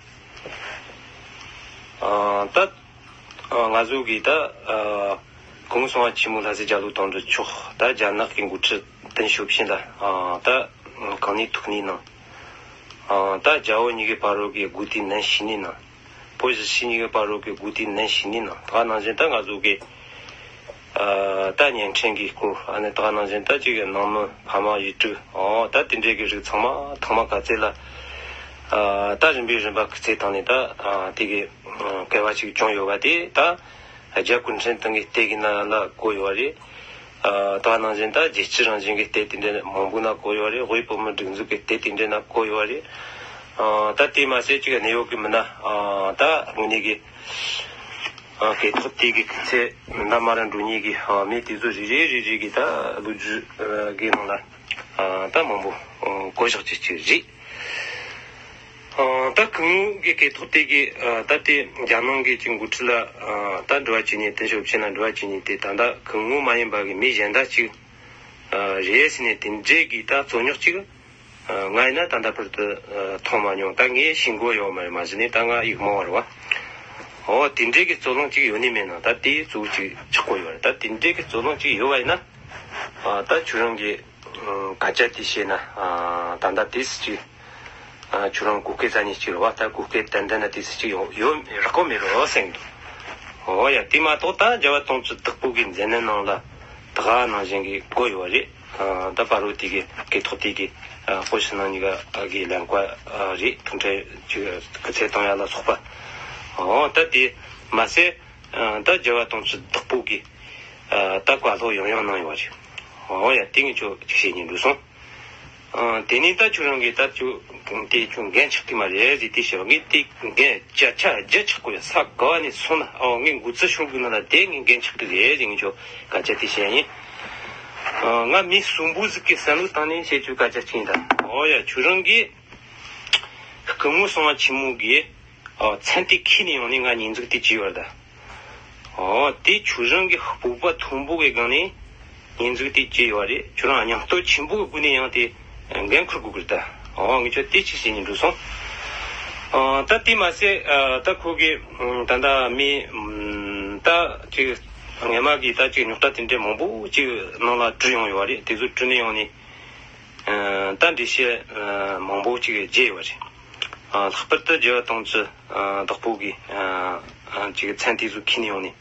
ད་ང་ཚོ་གིས་ད་གོང་སོང་བ་ཆེན་མོ་ལྷ་སྲས་རྒྱ་ལོ་དོན་གྲུབ་མཆོག་ད་རྒྱ་ནག་གི་འགོ་ཁྲིད་ཏེང་ཞའོ་ཕིན་ལ་ད་གང་ནས་ཐུག་ནས་ནང་ད་རྒྱ་བོད་གཉིས་ཀའི་བར་རོ་གི་སྒོ་དེ་ནན་ཞིག་ནས་ནང་བོད་ཞི་ཞི་གཉིས་ཀའི་བར་རོ་གི་སྒོ་དེ་ནན་ཞིག་ནས་ནང་ད་ག་ནང་བཞིན་ད་ང་ཚོ་གི་ད་བརྙན་འཕྲིན་གྱི་སྐོར་ཨ་ནི་ད་ག་ནང་བཞིན་ད་ཅིག་ནང་མི་ཕ་མ་ཡུལ་གྲུ་ཨོ་ད་དེ་འདྲའི་གི་རིགས་ཚང་མ་ཐང་མ་ག་ཚད་ལ་ད་རིམ་པས་རིམ་པ་སྐུལ་ཚད་བཏང་ནས་ད་དེ་གི་བསྐལ་བ་ཅིག་བྱུང་ཡོད་པ་དེ་ད་རྒྱ་གུང་ཁྲན་ཏང་གི་སྟེགས་ཀྱི་ནང་ལ་བཀོད་ཡོད་རེད། ད་ག་ནང་བཞིན་ད་རྒྱལ་སྤྱི་རང་བཞིན་གྱི་སྟེགས་དེ་འདྲ་མང་པོ་ན་བཀོད་ཡོད་རེད། དབུས་བོད་མི་སྒྲིག་འཛུགས་ཀྱི་སྟེགས་དེ་འདྲ་ན་བཀོད་ཡོད་རེད། ད་དེ་མ་ཟད་ཅིག་གནས་ཡོད་ཀྱི་མི་སྣ་ད་དངོས་གནས་ཀྱི་སྐད་ཐོག་དེ་གི་སྐུལ་ཚད་མི་འདྲ་མ་ར་འགྲོ་མཁན་གྱི་མི་དེ་ཚོ་རེ་རེ་རེ་རེ་གི་ད་ལོ་རྒྱུས་གི་ནང་ལ་ད་མང་པོ་བཀོད་བཞག་ཅིག་ཅིག་རེད། ད་སྐུ་ངོ་གི་སྐད་ཐོག་དེ་གི་ད་དེ་རྒྱ་ནང་གི་ཅིག་འགོ་ཁྲིད་ལ་ད་འབྲེལ་བ་བྱེད་མཁན་ཏེང་ཞའོ་ཕིན་ལ་འབྲེལ་བ་བྱེད་མཁན་དེ་ད་ལྟ་སྐུ་ངོ་མ་ཡིན་པ་གི་མི་གཞན་དག་ཅིག་རེད་ཟེར་ནས་དེ་འདྲས་གི་ད་རྩོད་རྙོག་ཅིག་ང་ཡིན་ན་ད་ལྟ་བར་དུ་མཐོང་མ་མྱོང་། ད་ངས་ཤེས་མགོ་ཡོད་མ་རེད། མ་གཞི་ནས་ད་ང་ཡིག་མང་བ་རེད་བ། འོ་དེ་འདྲའི་གི་རྩོད་གླེང་ཅིག་ཡོད་ནི་མེད་ན་ད་དེའི་གཙོ་བོ་ཅིག་ཆགས་ཀྱི་ཡོད་རེད། ད་དེ་འདྲའི་གི་རྩོད་གླེང་ཅིག་ཡོད་པ་ཡིན་ན་ད་ཁྱོད་རང་གི་སྐད་ཆ་དེ་བཤད་ན་ད་ལྟ་དེ་སུ་ཅིག་ཁྱོད་རང་གོ་སྐད་རྩ་ཉིད་ཅིག་རེད་བ། ད་གོ་སྐད་ཏན་ཏན་ན་དེ་སུ་ཅིག་ཡོང་ཡོད་རག་གོ་མེད་རོ་སེང་འདུག་འོ་ཡ་དེ་མ་གཏོགས་ད་རྒྱལ་བ་དོན་གྲུབ་བདག་པོ་གི་མཛད་རྣམ་ནང་ལ་ད་ག་ནང་བཞིན་གི་བཀོད་ཡོད་རེད། ད་བར་རོ་དེ་གི་སྐད་ཐོག་དེ་གི་ཨ་ཁོ་ཕྱི་ནང་གཉིས་ཀ་གི་ལན་བཀའ་རེད། ཐུགས་ཁྲལ་ཅིག་སྐུལ་ཚད་གཏོང་ཡ་ལ་སོགས་པ། འོ་ད་དེ་མ་ཟད་ད་རྒྱལ་བ་དོན་གྲུབ་བདག་པོ་གི་ད་བཀའ་སློབ་ཡང་ཡང་གནང་ཡོད་རེད། འོ་ཡ་དེ་ངས་ཁྱོད་ཅིག་བཤད་སྙིང་འདོད་སོང་། དེ་ནས་ད་ཁྱོད་རང་གིས་ད་ཁྱོད་དེ་ཁྱོད་འགན་ཆགས་ཀྱི་མ་རེད་ཟེར་དེ་བཤད་པ་ངས་དེ་འགན་བརྒྱ་ཆ་བརྒྱ་ཆགས་དགོས་ཡ། ས་ག་བ་ནས་སོང་ན་ཨོ་ངས་འགོ་ཚུགས་ཤོར་དགོས་ན་ལ་དེ་ངས་འགན་ཆགས་ཀྱི་རེད་ཟེར་ངས་ཁྱོད་སྐད་ཆ་དེ་བཤད་ཡིན། ང་མི་གསུམ་པོ་ཟིག་གི་བསམ་བློ་བཏང་ནས་བཤད་ཆོག་སྐད་ཆ་ཅིག་ཡིན་ད། ཨོ་ཡ་ཁྱོད་རང་གིས་སྐུ་ངོ་སྲུང་བ་ཆེན་མོ་གིས་ཨོ་མཚན་དེ་ཁྱེར་ནས་ཡོང་ནས་ང་ཉེས་འཛུགས་དེ་བྱས་ཡོད་ད། ཨོ་དེ་ཁྱོད་རང་གིས་སྤོབས་པ་མཐོན་པོ་གི་སྒང་ནས་ཉེས་འཛུགས་དེ་བྱས་ཡོད་རེད། ཁྱོད་རང་སྙིང་སྟོབས་ཆེན་པོ་གི་སྒོ་ནས་ཡང་དེ་འགན་འཁུར་དགོས་ཀྱི་རེད་ད། ཨོ་ངས་ཁྱོད་དེ་ཅིག་བཤད་སྙིང་འདོད་སོང་། ཨོ་ད་དེ་མ་ཟད་ཨ་ད་ཁོ་གི་ད་ལྟ་མི་ད་ཅིག་སྔས་མ་གི་ད་ཅིག་རྙོག་དྲ་དེ་འདྲའི་མང་པོ་ཅིག་ནང་ལ་བྲིས་ཡོང་ཡོད་རེད། དེ་ཚོ་བྲིས་ནས་ཡོང་ནས་ད་འགྲེལ་བཤད་མང་པོ་ཅིག་བརྗེས་ཡོད་རེད། ལྷག་པར་དུ་རྒྱལ་བ་དོན་གྲུབ་བདག་པོ་གི་ཅིག་མཚན་དེ་ཚོ་ཁྱེར་ནས་ཡོང་ནས།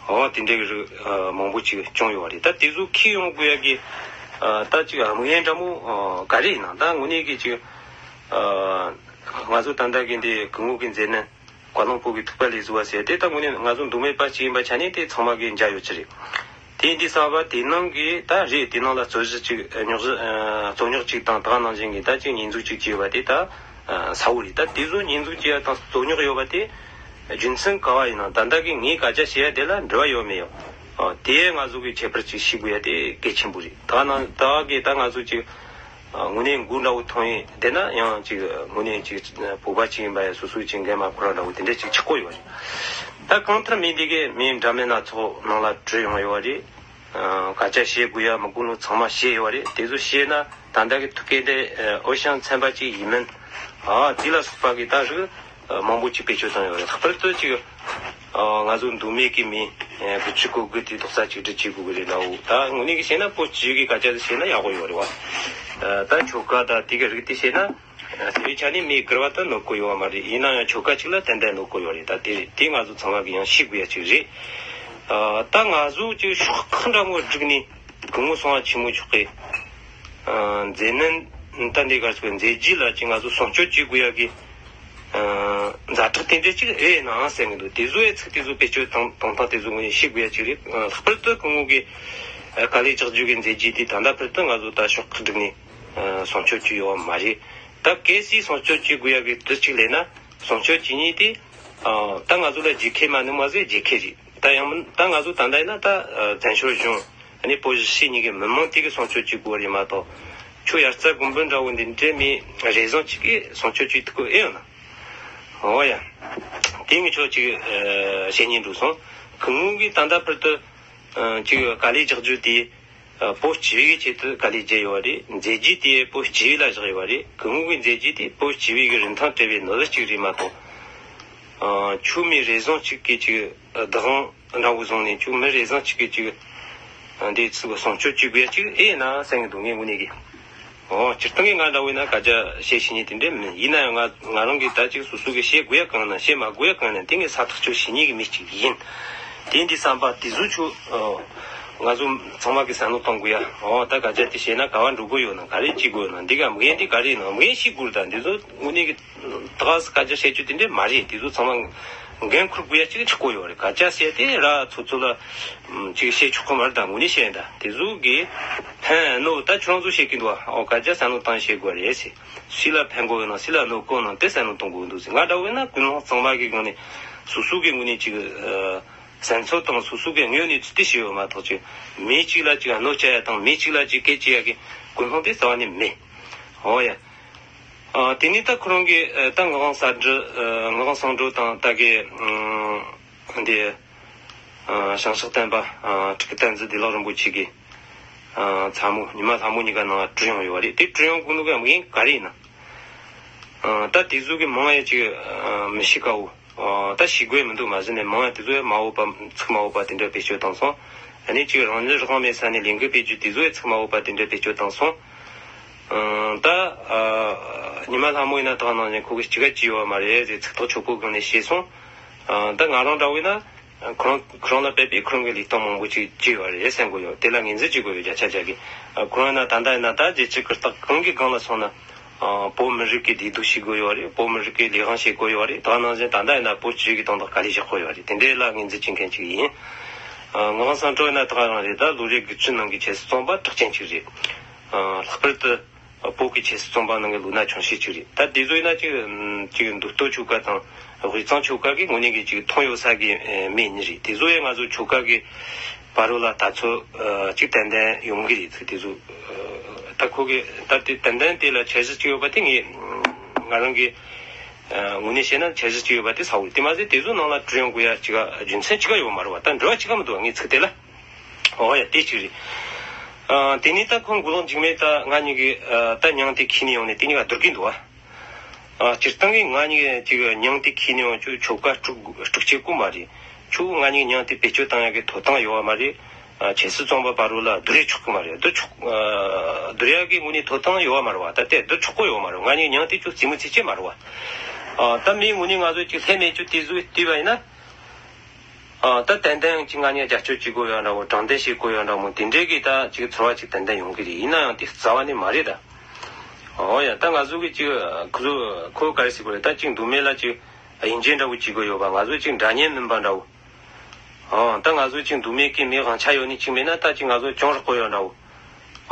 འོ་དེ་འདྲའི་རིགས་མང་པོ་ཅིག་བྱུང་ཡོད་རེད། ད་དེ་ཚོ་ཁྱེར་ཡོང་དགོས་ཡ་གི་ད་ཅིག་དམིགས་ཡུལ་འདྲ་མོ་ག་རེ་ཡིན་ན། ད་དངོས་གནས་ཀྱི་ཅིག་ང་ཚོ་ད་ལྟ་གི་འདི་སྐུ་ངོ་གི་མཛད་རྣམ་བཀའ་བློན་སྤོ་གི་ཐུག་པ་ལས་བཟོ་བ་ཟེར་དེ་ད་དངོས་གནས་ང་ཚོ་མདོ་སྨད་པ་ཅིག་ཡིན་པ་ཆ་ནས་དེ་ཚང་མ་གི་མཇལ་ཡོད་ཀྱི་རེད། དེ་འདི་གསར་པ་དེ་ནང་གི་ད་རེད། དེ་ནང་ལ་རྩོད་གཞི་ཅིག་རྙོག་གཞི་རྩོད་རྙོག་ཅིག་དང་ད་ག་ནང་བཞིན་གི་ད་ཅིག་ཉེས་འཛུགས་ཅིག་བྱས་པ་དེ་ད་གསལ་བོ་རེད། ད་དེ་ཚོ་ཉེས་འཛུགས་བྱས་ཡ་དང་རྩོད་རྙོག་ཡོད་པ་དེ་རྒྱུ་མཚན་ག་བ་ཡིན་ན་ད་ལྟ་གི་ངས་སྐད་ཆ་བཤད་ཡ་དེ་ལ་འབྲེལ་བ་ཡོད་མེད་ཡོད་དེ་ང་ཚོ་གི་ཁྱད་པར་ཅིག་ཤེས་དགོས་ཡ་དེ་གལ་ཆེན་པོ་རེད། ད་ག་ནང་ད་ག་གི་ད་ང་ཚོ་ཅིག་དངོས་གནས་མགོ་འདྲ་བོ་ཐོན་ཡིན་བསྡད་ན་ཡང་ཅིག་དངོས་གནས་ཅིག་བོད་པ་ཅིག་ཡིན་པ་ཡང་སོ་སོའི་ཅིག་འགན་མ་ཁུར་བ་འདྲ་བོ་དེ་འདྲ་ཅིག་ཆགས་ཀྱི་ཡོད་རེད། ད་གང་ལྟར་མི་འདི་གས་མི་འདྲ་མིན་སྣ་ཚོགས་ནང་ལ་བྲོས་ཡོང་ཡོད་རེད། སྐད་ཆ་བཤད་དགོས་ཡ་མི་དགོས་ལུགས་ཚང་མ་བཤད་ཡོད་རེད། དེ་ཚོ་བཤད་ན་ད་ལྟ་གི་ཐུག་གི་འདི་འོས་ཤིང་ཚན་པ་ཅིག་ཡིན་མིན་དེ་ལ་སོགས་པ་གི་ད་རིགས་མང་པོ་ཅིག་བེད་སྤྱོད་བཏང་ཡོད་རེད། ལྷག་པར་དུ་ཅིག་ང་ཚོ་མདོ་སྨད་ཀྱི་མི་དགུ་བཅུ་གོ་དགུ་དེ་རྡོག་རྩ་གཅིག་སྒྲིལ་བྱེད་དགོས་ཀྱི་རེད་ལབ། ད་དངོས་གནས་ཀྱི་བཤད་ན་བོད་སྤྱི་གི་སྐད་ཆ་དེ་བཤད་ན་ཡག་པོ་ཡོད་རེད་བ། ད་ཆོལ་ཁ་ད་དེ་གི་རིགས་དེ་བཤད་ན་དེའི་ཆ་ནས་མི་སྒེར་བ་ད་གནོད་གོ་ཡོད་བ་མ་རེད། ཡིན་ན་ཡང་ཆོལ་ཁ་གཅིག་ལ་ཏན་ཏན་གནོད་གོ་ཡོད་རེད། ད་དེ་དེ་ང་ཚོ་ཚང་མ་གི་ཡང་ཤེས་དགོས་ཡ་ཅིག་རེད། ད་ང་ཚོ་ཅིག་ཤོག་ཁག་འདྲ་མོ་བསྒྲིགས་ནས་སྐུ་ངོ་སྲུང་བ་ཆེན་མོ་མཆོག་གི་མཛད་རྣམ་ ད་འདི་གར་ཚོའི་མཛད་རྗེས་ལ་ཅིག་ང་ཚོ་སྲུང་སྐྱོབ་བྱེད་དགོས་ཡ་གི་ཛ་དྲག་དེ་འདྲ་ཅིག་ཨེ་ཡིན་ནའང་ཟེར་གི་འདུག་དེ་ཚོ་ཨེ་ཚིག་དེ་ཚོ་བེད་སྤྱོད་བཏང་བཏང་སྟངས་དེ་ཚོ་ངོས་ནས་ཤེས་དགོས་ཡ་ཅིག་རེད། ལྷག་པར་དུ་སྐུ་ངོ་གི་དཀའ་ལས་རྒྱག་རྒྱུ་གི་མཛད་རྗེས་དེ་ད་ལྟ་བར་དུ་ང་ཚོ་ད་ཤོག་ཁག་བསྒྲིགས་ནས་སྲུང་སྐྱོབ་བྱས་ཡོད་པ་མ་རེད། ད་གལ་སྲིད་སྲུང་སྐྱོབ་བྱེད་དགོས་ཡ་གི་དུས་གཅིག་སླེབས་ན་སྲུང་སྐྱོབ་བྱེད་མཁན་དེ་ད་ང་ཚོ་ལ་རྒྱལ་ཁབ་མ་ནུ་མ་ཟེར་རྒྱལ་ཁབ་རེད། ད་ཡང་མིན་ད་ང་ཚོ་ད་ལྟ་ཡིན་ན་ད་བཙན་བྱོལ་གཞུང་ཨ་ནི་བོད་གཞིས་བྱེས་གཉིས་ཀྱི་མི་མང་དེ་གི་སྲུང་སྐྱོབ་བྱེད་དགོས་རེད་མ་གཏོགས། ཁྱོད་དབྱར་རྩྭ་དགུན་འབུ་འདྲ་བོ་འདི་འདྲའི་མི་རེ་ཟུང་གཅིག་གིས་སྲུང་སྐྱོབ་བྱེད་ཐུབ་ཀྱི་ཨེ་ཡོད་ན། འོ་ཡ། དེ་ངས་ཁྱོད་ཅིག་བཤད་སྙིང་འདོད་སོང་། སྐུ་ངོ་གིས་ད་ལྟ་བར་དུ་ཅིག་དཀའ་ལས་རྒྱག་རྒྱུ་དེ་བོད་སྤྱི་པའི་གི་ཆེད་དུ་དཀའ་ལས་བརྒྱབ་ཡོད་རེད། མཛད་རྗེས་དེ་བོད་སྤྱི་པའི་ལ་བཞག་ཡོད་རེད། སྐུ་ངོ་གི་མཛད་རྗེས་དེ་བོད་སྤྱི་པའི་གི་རིན་ཐང་བྲལ་བའི་ནོར་ལུག་ཅིག་རེད་མ་གཏོགས། ཁྱོད་མི་རེ་ཟུང་གཅིག་གིས་ཅིག་བདག་དབང་འདྲ་བོ་བཟུང་ནས་ཁྱོད་མི་རེ་ཟུང་གཅིག་གིས་ཅིག་འདི་ཚོ་སྲུང་སྐྱོབ་བྱེད་དགོས་ཅིག་ཨེ་ཡིན་ན་བསམ་གི་འདུག་ངས་དངོས་གནས་ཀྱི། འོ་སྤྱིར་བཏང་གི་ང་འདྲ་བོ་ཡིན་ན་སྐད་ཆ་བཤད་ཤེས་མཁན་དེ་འདྲ་མིན། ཡིན་ན་ཡང་ང་ང་རང་གིས་ད་ཅིག་སོ་སོ་གིས་བཤད་དགོས་ཡ་གང་ན་བཤད་མ་དགོས་ཡ་གང་ན་དེ་ངས་ས་ཐག་ཆོད་ཤེས་མཁན་གྱི་མི་གཅིག་ཡིན། དེ་འདི་བསམ་པ་དེ་ཚོ་ཁྱོད་ང་ཚོ་ཚང་མ་གིས་བསམ་བློ་གཏོང་དགོས་ཡ། འོ་ད་སྐད་ཆ་དེ་བཤད་ན་ག་བ་འགྲོ་དགོས་ཡོད་ན་ག་རེ་བྱེད་དགོས་ཡོད་ན་འདི་ག་མི་ངན་འདི་ག་རེ་ཡིན་ན་མི་ངན་ཤེས་དགོས་རེད། ད་འདི་ཚོ་དངོས་གནས་ཀྱི་ད་ག་སེ་སྐད་ཆ་བཤད་རྒྱུ་དེ་འདྲ་མ་རེད། དེ་ཚོ་ཚང་མ་འགན་འཁུར་དགོས་ཡ་ཅིག་ཆགས་ཀྱི་ཡོད་རེད། སྐད་ཆ་བཤད་དེ་ར་ཚོ་ཚོ་ལ་ཅིག་བཤད་ཆོག་གི་མ་རེད། ད་དངོས་གནས་བཤད་ཡིན། ད་དེ་ཚོ་གིས་ཕན་ནོ་ད་ཁྱོད་རང་ཚོ་བཤད་ཀྱི་འདུག་ཨ། འོ་སྐད་ཆ་བསམ་བློ་བཏང་བཤད་དགོས་རེད་ཟེར། སུ་ལ་ཕན་གོ་ཡོད་ན་སུ་ལ་གནོད་གོ་ན་དེ་བསམ་བློ་གཏོང་དགོས་འདུག་ཟེར། ང་འདྲ་བོ་ཡིན་ན་ཀུན་སློང་གཙང་མ་གི་སྒང་ནས་སོ་སོ་གི་ངོས་ནས་ཅིག་བསམ་ཚུལ་དང་སོ་སོ་གི་དངོས་གནས་ཚུལ་དེ་བཤད་ཡོད་མ་གཏོགས་ཅིག་མི་གཅིག་ལ་ཅིག་གནོད་བྱ་ཡ་དང་མི་གཅིག་ལ་ཅིག་སྐད་ཆ་ཡ་གི་ཀུན་སློང་དེ་རྩ་བ་ནས་མེད། འོ་ཡ། ཨ། དེ་ནས་ད་ཁོ་རང་གིས་ཨ། ད་ངག་དབང་གསལ་སྒྲོན། ཨ། ངག་དབང་གསལ་སྒྲོན་དང་ད་གི་ཨ། འདི་ཨ། བྱང་ཕྱོགས་བསྟན་པ་ཨ། ཁྲི་ཀ་བསྟན་འཛིན་བདེ་ལེགས་རིན་པོ་ཆེ་གི་ཨ། ཚ་མོ་ཉི་མ་ལྷ་མོ་གཉིས་ཀ་ནང་ལ་བྲིས་ཡོང་ཡོད་པ་རེད། དེ་བྲིས་ཡོང་གོ་ནོ་གི་དམིགས་ཡུལ་ག་རེ་ཡིན་ན། ཨ། ད་དེ་ཚོ་གི་མང་ཡ་ཅིག་ཨ། མི་ཤེས་དཀའ་བོ། ཨ། ད་ཤེས་དགོས་མི་འདུག་མ་གཞི་ནས་མང་ཡ་དེ་ཚོ་ཡ་མ་འོས་པ་ཚིག་མ་འོས་པ་དེ་འདྲ་བེད་སྤྱོད་བཏང་སོང་། ཨ་ནི་ཅིག་རང་ལུས་རང་མེད་ས་ནས་ལས་འགུལ་སྤེལ་རྒྱུ་དེ་ཚོ་ཡ་ཚིག་མ་འོས་པ་དེ་འདྲ་བེད་སྤྱོད་བཏང་སོང་། ཨ། ད་ཨ། ཉི་མ་ལྷ་མོ་ཡིན་ན་ད་ནང་བཞིན་ཁོ་གིས་ཅི་ག་ཅི་ཡོད་མ་རེད་ཟེར་ཚིག་ཐག་ཆོད་པོ་སྒང་ནས་བཤད་སོང་། ཨ། ད་ང་རང་འདྲ་བོ་ཡིན་ན་ཁོ་རང་ཁོ་རང་ལ་དཔེ་དཔེ་ཁོ་རང་གི་ལས་སྟངས་མང་པོ་ཅིག་བྱས་ཡོད་རེད་བསམ་གི་ཡོད། དེ་ལ་ངོས་འཛིན་བྱེད་དགོས་ཡོད་བརྒྱ་ཆ་བརྒྱ་གི། ཨ། ཁོ་རང་ཡིན་ན་ད་ལྟ་ཡིན་ན་ད་རྒྱལ་སྤྱི་གུ་རྟགས་གང་གི་སྒང་ལ་སོང་ན། ཨ། བོད་མི་རིགས་ཀྱི་བདེ་སྡུག་ཤེས་དགོས་ཡོད་རེད། བོད་མི་རིགས་ཀྱི་ལས་དབང་ཤེས་དགོས་ཡོད་རེད། ད་ནང་བཞིན་ད་ལྟ་ཡིན་ན་བོད་སྤྱི་གི་དོན་དག་དཀའ་ལས་བཞག་དགོས་ཡོད་རེད། དེ་འདྲའི་ལ་ངོས་འཛིན་བྱེད་མཁན་ཅིག་ཡིན། ཨ། ངག་དབང་གསལ་སྒྲོན་ཡིན་ན་ད་ག་རང་རེད། ད་ལོ་རེ་དགུ་བཅུ་ནང་གི་ཆབ་སྲིད་བཙོན་པ་གྲགས་ཅན་ཅིག་རེད། ཨ། ལྷག་པར་དུ་བོད་ཀྱི་ཆབ་སྲིད་བཙོན་པ་ནང་གི་ལོ་ན་ཆུང་ཤོས་ཅིག་རེད། ད་དེ་ཚོ་ཡིན་ན་ཅིག་ཅིག་མདོ་སྟོད་ཆོལ་ཁ་དང་དབུས་གཙང་ཆོལ་ཁ་གི་ངོས་ནས་གི་ཅིག་མཐོང་ཡོད་ས་གི་མི་གཉིས་རེད། དེ་ཚོ་ཡང་ང་ཚོ་ཆོལ་ཁ་གི་བར་ལ་ལྟ་ཚུལ་ཨ། གཅིག་ཏན་ཏན་ཡོང་གི་རེད་ཚུལ་དེ་ཚོ། ཨ། ད་ཁོ་གི་ད་དེ་ཏན་ཏན་དེ་ལ་འཆར་གཞི་གཅིག་ཡོད་པ་དེ་ངས་ང་རང་གི་ཨ། ངོས་ནས་བཤད་ན་འཆར་གཞི་གཅིག་ཡོད་པ་དེ་གསལ་བོ་རེད། དེ་མ་ཟད་དེ་ཚོ་ནང་ལ་བྲིས་ཡོང་དགོས་ཡ་གཅིག་རྒྱུ་མཚན་གཅིག་ཡོད་མ་རེད་བ། ད་འབྲེལ་བ་གཅིག་མི་འདུག་བ་ངས་ཚིག་དེ་ལ། འོ་ཡ་དེ་གཅིག་རེད། ཨ། དེ་ནས་ད་ཁོང་མགོ་ལོག་འཇིགས་མེད་ད་ང་གཉིས་ཀྱི་ཨ། ད་མྱིང་དེ་ཁྱེར་ནས་ཡོང་ནས་དེ་གཉིས་ཀ་བསྡུར་གི་འདུག་བ། ཨ། སྤྱིར་བཏང་གི་ང་གཉིས་ཀྱི་མྱིང་དེ་ཁྱེར་ནས་ཡོང་ཁྱོད་ཆོལ་ཁ་དཀྲུག་དཀྲུག་བྱེད་དགོས་མ་རེད། ཁྱོད་ང་གཉིས་མྱིང་དེ་བེད་སྤྱོད་བཏང་ཡག་གི་ཐོབ་ཐང་ཡོད་བ་མ་རེད། ཨ། ཆབ་སྲིད་བཙོན་པ་བར་ལ་བསྡུར་ཡ་ཆོག་གི་མ་རེད། བསྡུར་ཆོག་ཨ། བསྡུར་ཡག་གི་ངོས་ནས་ཐོབ་ཐང་ཡོད་བ་མ་རེད་བ། ད་དེ་བསྡུར་ཆོག་གི་ཡོད་མ་རེད། ང་གཉིས་མྱིང་དེ་ཁྱོད་རྩེད་མོ་རྩེ་ཆེད་མ་རེད་བ། ཨ། ད་མིའི་ངོས་ནས་ང་ཚོ་ཅིག་ལྷད་མེད་ཅིག་དེ་བཟོས་བལྟས་པ་ཡིན་ན། ཨ། ད་ཏན་ཏན་ཅིག་ང་གཉིས་རྒྱབ་སྐྱོར་བྱེད་དགོས་ཡོད་འདྲ་བོ་དྲང་བདེན་བྱེད་དགོས་ཡོད་འདྲ་བོ་དེ་འདྲའི་གི་ད་ཅིག་ཚོར་བ་ཅིག་ཏན་ཏན་ཡོང་གི་རེད། ཡིན་ན་ཡང་དེ་རྩ་བ་ནས་མ་རེད་ད། འོ་ཡ། ད་ང་ཚོ་གི་ཅིག་ཁོ་ཚོ་ཁོ་ག་རེ་ཟེར་དགོས་རེད། ད་ཅིག་མདོ་སྨད་ལ་ཅིག་དབྱིན་ཇི་འདྲ་བོ་བྱེད་དགོས་ཡོད་པ། ང་ཚོ་ཅིག་འདྲ་མཉམ་མིན་པ་འདྲ་བོ། ཨ། ད་ང་ཚོ་ཅིག་མདོ་སྨད་ཀྱི་མི་དབང་ཆ་ཡོད་ནི་ཅིག་མེད་ན་ད་ཅིག་ང་ཚོ་གྱོང་རག་གོ་ཡོད་འདྲ་བོ།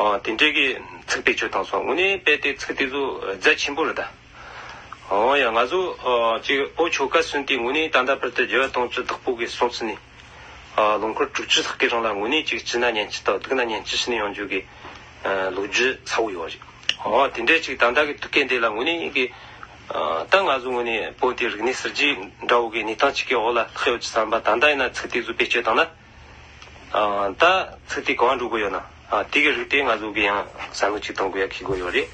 ཨ། དེ་འདྲའི་གི་ཚིག་བེད་སྤྱོད་བཏང་སོང་། དངོས་གནས་དཔེ་དེ་ཚིག་དེ་ཚོ་རྫ་ཆེན་པོ་རེད་ད། འོ་ཡ། ང་ཚོ་ཨ། ཅིག་བོད་ཆོལ་ཁ་གསུམ་དེ་དངོས་གནས་ད་ལྟ་བར་དུ་རྒྱལ་བ་དོན་གྲུབ་བདག་པོ་གི་སྲོང་བཙུགས་ནས། ཨ། ལོ་འཁོར་དྲུག་ཅུ་ལྷག་གི་རིང་ལ་དངོས་གནས་ཅིག་སྐྱིད་ན་ཉིན་གཅིག་དང་སྡུག་ན་ཉིན་གཅིག་བྱས་ནས་ཡོང་རྒྱུ་གི་ཨ། ལོ་རྒྱུས་གསལ་བོ་ཡོད་རེད། འོ་དེ་འདྲའི་ཅིག་ད་ལྟ་གི་དུས་སྐབས་འདི་ལ་དངོས་གནས་ཀྱི་ཨ། ད་ང་ཚོ་དངོས་གནས་བོད་དེ་རིག་གནས་གསར་བརྗེ་འདྲ་བོ་གི་གནས་སྟངས་ཅིག་གི་འོག་ལ་ལྷག་ཡོད་ཀྱི་བསམ་པ། ད་ལྟ་ཡིན་ན་ཚིག་དེ་ཚོ་བེད་སྤྱོད་བཏང་ན། ཨ། ད་ཚིག་དེ་གང་འགྲོ་གི་ཡོད་ན། ཨ། དེ་གི་རིགས་དེ་ང་ཚོ་གི་ཡང་བསམ་བློ་ཅིག་གཏོང་དགོས་ཡ་ཁེལ་གི་ཡོད་རེད།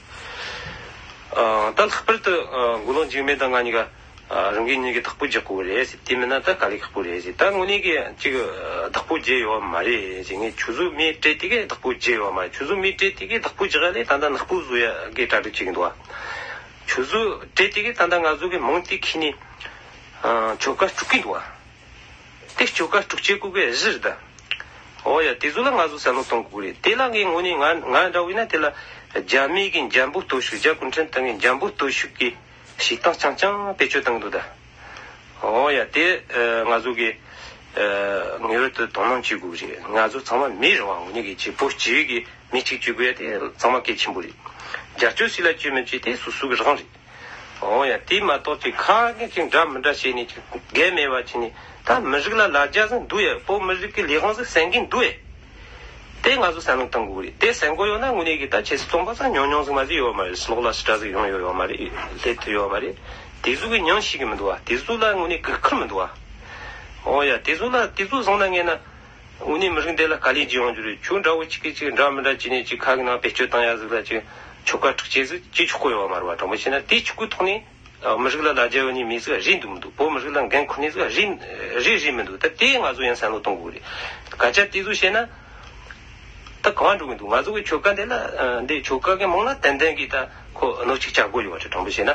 ཨ། ད་ལྷག་པར་དུ་ཨ། མགོ་ལོག་འཇིགས་མེད་དང་ང་གཉིས་ཀ་ཨ། རང་གི་གཉིས་ཀྱི་བདག་པོ་རྒྱག་དགོས་རེད་ཟེར། དེ་མིན་ན་ད་དཀའ་ལས་ཁག་པོ་རེད་ཟེར། ད་དངོས་གནས་ཀྱི་ཅིག་བདག་པོ་བརྒྱབ་ཡོད་མ་རེད་ཟེར། ངས་ཁྱོད་ཚོ་མི་སྤྲད་དེ་གི་བདག་པོ་བརྒྱབ་ཡོད་མ་རེད། ཁྱོད་ཚོ་མི་སྤྲད་དེ་གི་བདག་པོ་རྒྱག་ཡ་ལས་ད་ལྟ་ནག་པོ་བཟོ་ཡ་གི་གྲ་སྒྲིག་བྱེད་ཀྱི་འདུག་ཨ། ཁྱོད་ཚོ་སྤྲད་དེ་གི་ད་ལྟ་ང་ཚོ་གི་མིང་དེ་ཁྱེར་ནས་ཨ། ཆོལ་ཁ་དཀྲུག་གི་འདུག་ཨ། དེ་ཆོལ་ཁ་དཀྲུག་བྱེད་དགོས་གི་གཞི་རེད་ད། འོ་ཡ། དེ་ཚོ་ལ་ང་ཚོ་བསམ་བློ་གཏོང་དགོས་རེད། དེ་ལ་ངས་དངོས་གནས་ང་ང་འདྲ་བོ་ཡིན་ན་དེ་ལ་ རྒྱ་མི་གི་འཇམ་པོ་སྟོབས་ཤུགས། རྒྱ་གུང་ཁྲན་ཏང་གི་འཇམ་པོ་སྟོབས་ཤུགས་ཀྱི་བྱེད་སྟངས་རྐྱང་རྐྱང་བེད་སྤྱོད་བཏང་གི་འདུག་ད། འོ་ཡ། དེ་ཨ་ང་ཚོ་གི་ཨ་ངེས་པར་དུ་དོ་སྣང་བྱེད་དགོས་རེད། ང་ཚོ་ཚང་མ་མི་རེད་བ། དངོས་གནས་ཀྱི་བྱེད་པོ་སྤྱི་ཡོངས་ཀྱི་མི་གཅིག་བྱེད་དགོས་ཡ་དེ་ཚང་མ་གལ་ཆེན་པོ་རེད། རྒྱབ་སྐྱོར་སུ་ལ་བྱེད་མི་བྱེད་དེ་སོ་སོ་གི་རང་རེད། འོ་ཡ། དེ་མ་གཏོགས་ཅིག་ཁ་ངན་ཅིག་འདྲ་མི་འདྲ་བྱས་ནས་ཅིག་འགན་མེད་པ་བྱས་ནས། ད་མི་རིགས་ལ་ལ་རྒྱ་ཟིག་འདུག་ཡ། བོད་མི་རིགས་ཀྱི་ལས་དབང་ཟིག་གསན་གིན་འདུག་ཡ། དེ་ང་ཚོ་བསམ་བློ་གཏོང་དགོས་རེད། དེ་གསན་གོ་ཡོད་ན་དངོས་གནས་ཀྱི་ད་ཆབ་སྲིད་བཙོན་པ་ཟིག་ཉུང་ཉུང་ཟིག་མ་ཟིག་ཡོད་མ་རེད། ལོག་ལ་ཕྱི་དྲག་ཟིག་ཡོང་ཡོད་ཡོད་མ་རེད། སླེབས་ཐུབ་ཡོད་མ་རེད། དེ་ཚོ་གི་མྱིང་ཤེས་གི་མི་འདུག་བ། དེ་ཚོ་ལ་དངོས་གནས་གུས་བཀུར་མི་འདུག་བ། འོ་ཡ། དེ་ཚོ་ལ་དེ་ཚོ་བཟུང་ན་ངེས་ན། དངོས་གནས་མི་རིགས་འདི་ལ་དཀའ་ལས་བརྒྱབ་ཡོང་རྒྱུ་རེད། ཁྱོད་འདྲ་བོ་གཅིག་གིས་གཅིག་འདྲ་མི་འདྲ་བྱས་ནས་གཅིག་ཁ་གི་ནང་བེད་སྤྱོད་བཏང་ཡ་ཟིག་ལ་གཅིག་ཆོལ་ཁ་འཁྲུག་ཆེ་ཟིག་བྱེད་ཆོག་གི་ཡོད་མ་རེད་བ། དྲང་པོ་བཤད་ན་དེ་གཅིག་པུའི་ཐོག་ནས་མི་རིགས་ལ་ལ་རྒྱ་ཡོད་ནི་མི་ཟིག་རེད་འདུག་མི་འདུག་བོད་མི་རིགས་ལ་འགན་འཁུར་ནི་ཟིག་རེད་རེད་རེད་མི་འདུག་ད་དེ་ང་ཚོ་ཡང་བསམ་བློ་གཏོང་དགོས་རེད། སྐད་ཆ་དེ་ཚོ་བཤད་ན་ད་གང་འགྲོ་གི་འདུག་ང་ཚོ་གི་ཆོལ་ཁ་འདི་ལ་འདི་ཆོལ་ཁ་གི་མིང་ལ་ཏན་ཏན་གྱིས་ད་ཁོ་གནོད་ཅིག་བྱ་དགོས་ཡོད་པ་རེད། དྲང་པོ་བཤད་ན་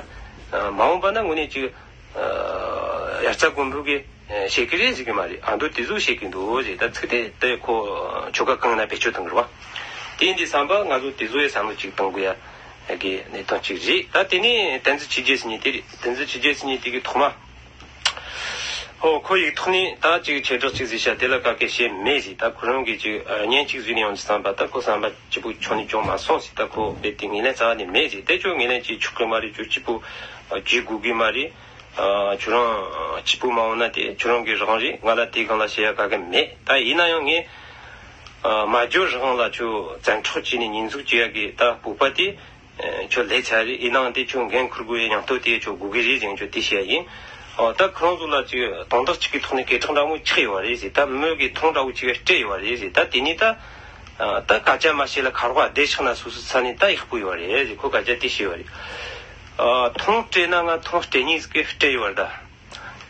མ་འོངས་པ་ན་དངོས་གནས་ཅིག་ཨ་དབྱར་རྩྭ་དགུན་འབུ་གི་ཨ་བཤད་ཀྱི་རེད་ཟེར་གི་མ་རེད། ཨ་མདོ་དེ་ཚོ་བཤད་ཀྱི་འདུག་ཟེར། ད་ཚིག་དེ་དེ་ཁོ་ཆོལ་ཁ་གང་ན་བེད་སྤྱོད་གཏོང་གི་རེད་བ། དེ་ཡིན་དུས་བསམ་པ་ང་ཚོ་དེ་ཚོ་ཡི་བསམ་བློ་ཅིག་གཏོང་དགོས་ཡ་གི་གནས་སྟངས་ཅིག་རེད། ད་དེ་ནས་བསྟན་འཛིན་ཆོས་རྒྱལ་ཟེར་མཁན་དེ་རེད། བསྟན་འཛིན་ཆོས་རྒྱལ་ཟེར་མཁན་དེ་གི་ཐོག་མ། ཨོ་ཁོ་ཡིག་ཐོག་ནས་ད་ཅིག་ཆེ་བསྒྲགས་ཅིག་ཟིག་བྱ་དེ་ལ་ག་གེ་བྱས་མེད་ཟིག་ད་ཁོ་རང་གིས་ཅིག་ཨ་བརྙན་ཅིག་བཟོས་ནས་ཡོང་དུས་བསམ་པ། ད་ཁོ་བསམ་པ་སྐྱིད་པོ་ཁྱོན་ནས་ཅུང་མ་སོང་ཟིག་ད་ཁོ་རྦད་དེ་ངོས་ལེན་རྩ་བ་ནས་མེད་ཟིག་དེ་ཁྱོད་ངོས་ལེན་བྱེད་ཆོག་གི་མ་རེད། ཁྱོད་སྐྱིད་པོ་ཨ་བྱེད་དགོས་གི་མ་རེད། ཨ་ཁྱོད་རང་སྐྱིད་པོ་མ་འོང་ན་དེ་ཁྱོད་རང་གི་རང་རེད། ང་ལ་དེ་སྒང་ལ་བཤད་ཡ་ག་གེ་མེད། ད་ཡིན་ན་ཡང་ངས་ཨ་མ་འཇོ་རང་ལ་ཁྱོད་བཙན་འཕྲོག་བྱས་ནས་ཉེས་འཛུགས་བྱེད་ཡ་གི་ད་སྤོབས་པ་དེ་ཨ་ཁྱོད་སླེབས་ཚར་རེད། ཡིན་ནའང་དེ་ཁྱོད་འགན་འཁུར་དགོས་ཡ་སྙིང་སྟོབས་དེ་ཁྱོད་དགོས་གི་རེད་ཟེར། ཁྱོད་དེ་བཤད་ཡ་ཡིན། ཨོ་ད་ཁོ་རང་ཚོ་ལ་ཅིག་དོན་དག་ཅིག་གི་ཐོག་ནས་སྐད་གྲགས་འདྲ་མོ་ཆགས་ཡོད་པ་རེད་ཟེར། ད་མི་གི་མཐོང་འདྲ་བོ་ཅིག་སྤྲད་ཡོད་པ་རེད་ཟེར། ད་དེ་ནས་ད་ཨ་ད་སྐད་ཆ་མ་བཤད་ལ་ཁ་རོག་བསྡད་ཆགས་ན་སོ་སོའི་ས་ནས་ད་ཡག་པོ་ཡོད་པ་རེད་ཟེར། ཁོ་སྐད་ཆ་དེ་བཤད་པ་རེད། ཨ་མཐོང་སྤྲད་ན་ང་མཐོང་སྤྲད་མཁན་ཟིག་གིས་སྤྲད་ཡོད་པ་རེད་ད།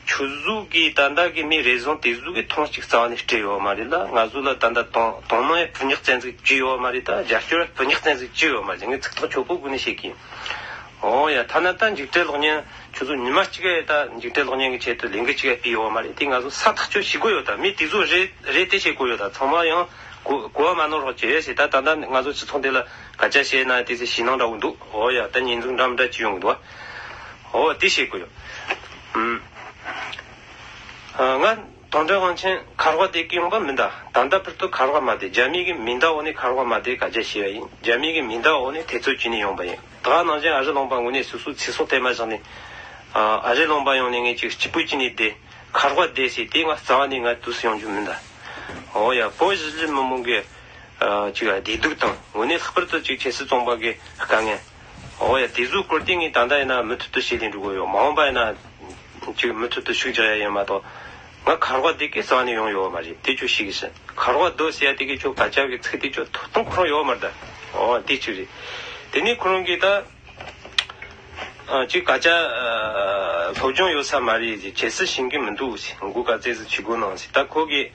ཁྱོད་ཚོ་གིས་ད་ལྟ་གི་མི་རེ་ཟུང་དེ་ཚོ་གིས་མཐོང་ཅིག་རྩ་བ་ནས་སྤྲད་ཡོད་མ་རེད་ལ། ང་ཚོ་ལ་ད་ལྟ་དོ་དོ་སྣང་ཡང་སྤུ་ཉག་ཙམ་ཟིག་བྱས་ཡོད་མ་རེད། ད་རྒྱབ་སྐྱོར་སྤུ་ཉག་ཙམ་ཟིག་བྱས་ཡོད་མ་རེད། ངས་ཚིག་ཐག་ཆོད་པོ་སྒོ་ནས་བཤད་གི་ཡིན། ཨོ་ཡ། ཐ་ན་ད་འཇིགས་བྲལ་གློག་བརྙན་ཁྱོད་ཚོ་ཉི་མ་གཅིག་ཡ་ད་འཇིགས་བྲལ་གློག་བརྙན་གྱི་ཆེད་དུ་ལས་འགུལ་གཅིག་ཡ་སྤེལ་ཡོད་མ་རེད། དེ་ང་ཚོ་ས་ཐག་ཆོད་བྱེད་དགོས་ཡོད། ད་མི་དེ་ཚོ་རེད་རེད་དེ་བྱེད་དགོས་ཡོད། ད་ཚང་མ་ཡང་གོ་གོ་བ་མ་ནོར་རོགས་བྱེད་ཞེས། ད་ད་ལྟ་ང་ཚོ་སྤྱི་ཚོགས་འདི་ལ་སྐད་ཆ་བཤད་ན་དེ་ཚོ་ཞེད་སྣང་འདྲ་བོ་འདུག་ཨོ་ཡ། ད་ཉེས་འཛུགས་འདྲ་མི་འདྲ་ཅིག་ཡོང་གི་འདུག་ཨོ་དེ་བྱེད་དགོས་ཡོད། ཨུམ། ང་དོན་གྲུབ་དབང་ཆེན་ཁ་རོག་བསྡད་ཀྱི་ཡོང་པ་མིན་ད། ད་ལྟ་བར་དུ་ཁ་རོག་མ་བསྡད། རྒྱ་མི་གི་མིང་བརྡ་འོག་ནས་ཁ་རོག་མ་བསྡད། སྐད་ཆ་བཤད་པ་ཡིན། རྒྱ་མི་གི་མིང་བརྡ་འོག་ནས་འཐབ་རྩོད་བྱས་ནས་ཡོང་པ་ཡིན། ད་ནང་བཞིན་ཨ་རི་ལུང་པ་ངོས་ནས་སོ་སོའི་ཚེ་སྲོག་དེ་མ་བཞག་ནས་ཨ་རི་ལུང་པ་ཡོང་ནས་ངས་ཅིག་སྐྱིད་པོ་བྱས་ནས་བསྡད། ཁ་རོག་བསྡད་ཟེར་དེ་ང་རྩ་བ་ནས་ང་དུས་སུ་ཡོང་རྒྱུ་མིན་ད། འོ་ཡ། བོད་གཞིས་བྱེས་མི་མང་གི་ཨ་ཅིག་བདེ་སྡུག་དང་། དངོས་གནས་ལྷག་པར་དུ་ཅིག་ཆབ་སྲིད་བཙོན་པ་གི་དཀའ་ངལ། འོ་ཡ། དེ་ཚོའི་སྐོར་དེ་ངས་ད་ལྟ་ཡིན་ན་མུ་མཐུད་དུ་བཤད་ལས་འགྲོ་གི་ཡོད། མ་འོངས་པ་ཡིན་ན་ཅིག་མུ་མཐུད་དུ་ཤུགས་རྒྱག་ཡ་ཡིན་མ་གཏོགས། ང་ཁ་རོག་བསྡད་ཀྱི་རྩ་བ་ནས་ཡོང་ཡོད་མ་རེད། དེ་ཁྱོད་ཤེས་ཀྱི་ཟེར། ཁ་རོག་བསྡད་ཟེར་ཡ་དེ་གི་ཁྱོད་སྐད་ཆ་གི་ཚིག་དེ་ཁྱོད་ཐོབ་ཐང་ཁོ་རང་ཡོད་མ་རེད་ད། འོ་དེ་གཅིག་རེད། དེ་ནས་ཁོ་རང་གིས་ད་ཨ་ཅིག་སྐད་ཆ་ཨ་སློབ་སྦྱོང་ཡོད་ས་མ་རེད་ཟེར། ཁྱེད་སུ་ཤེས་ཀྱི་མི་འདུག་ཟེར། མགོ་དཀར་རྩེ་ཟིག་ཆུ་སྒོ་ནང་ཟེར། ད་ཁོ་གིས་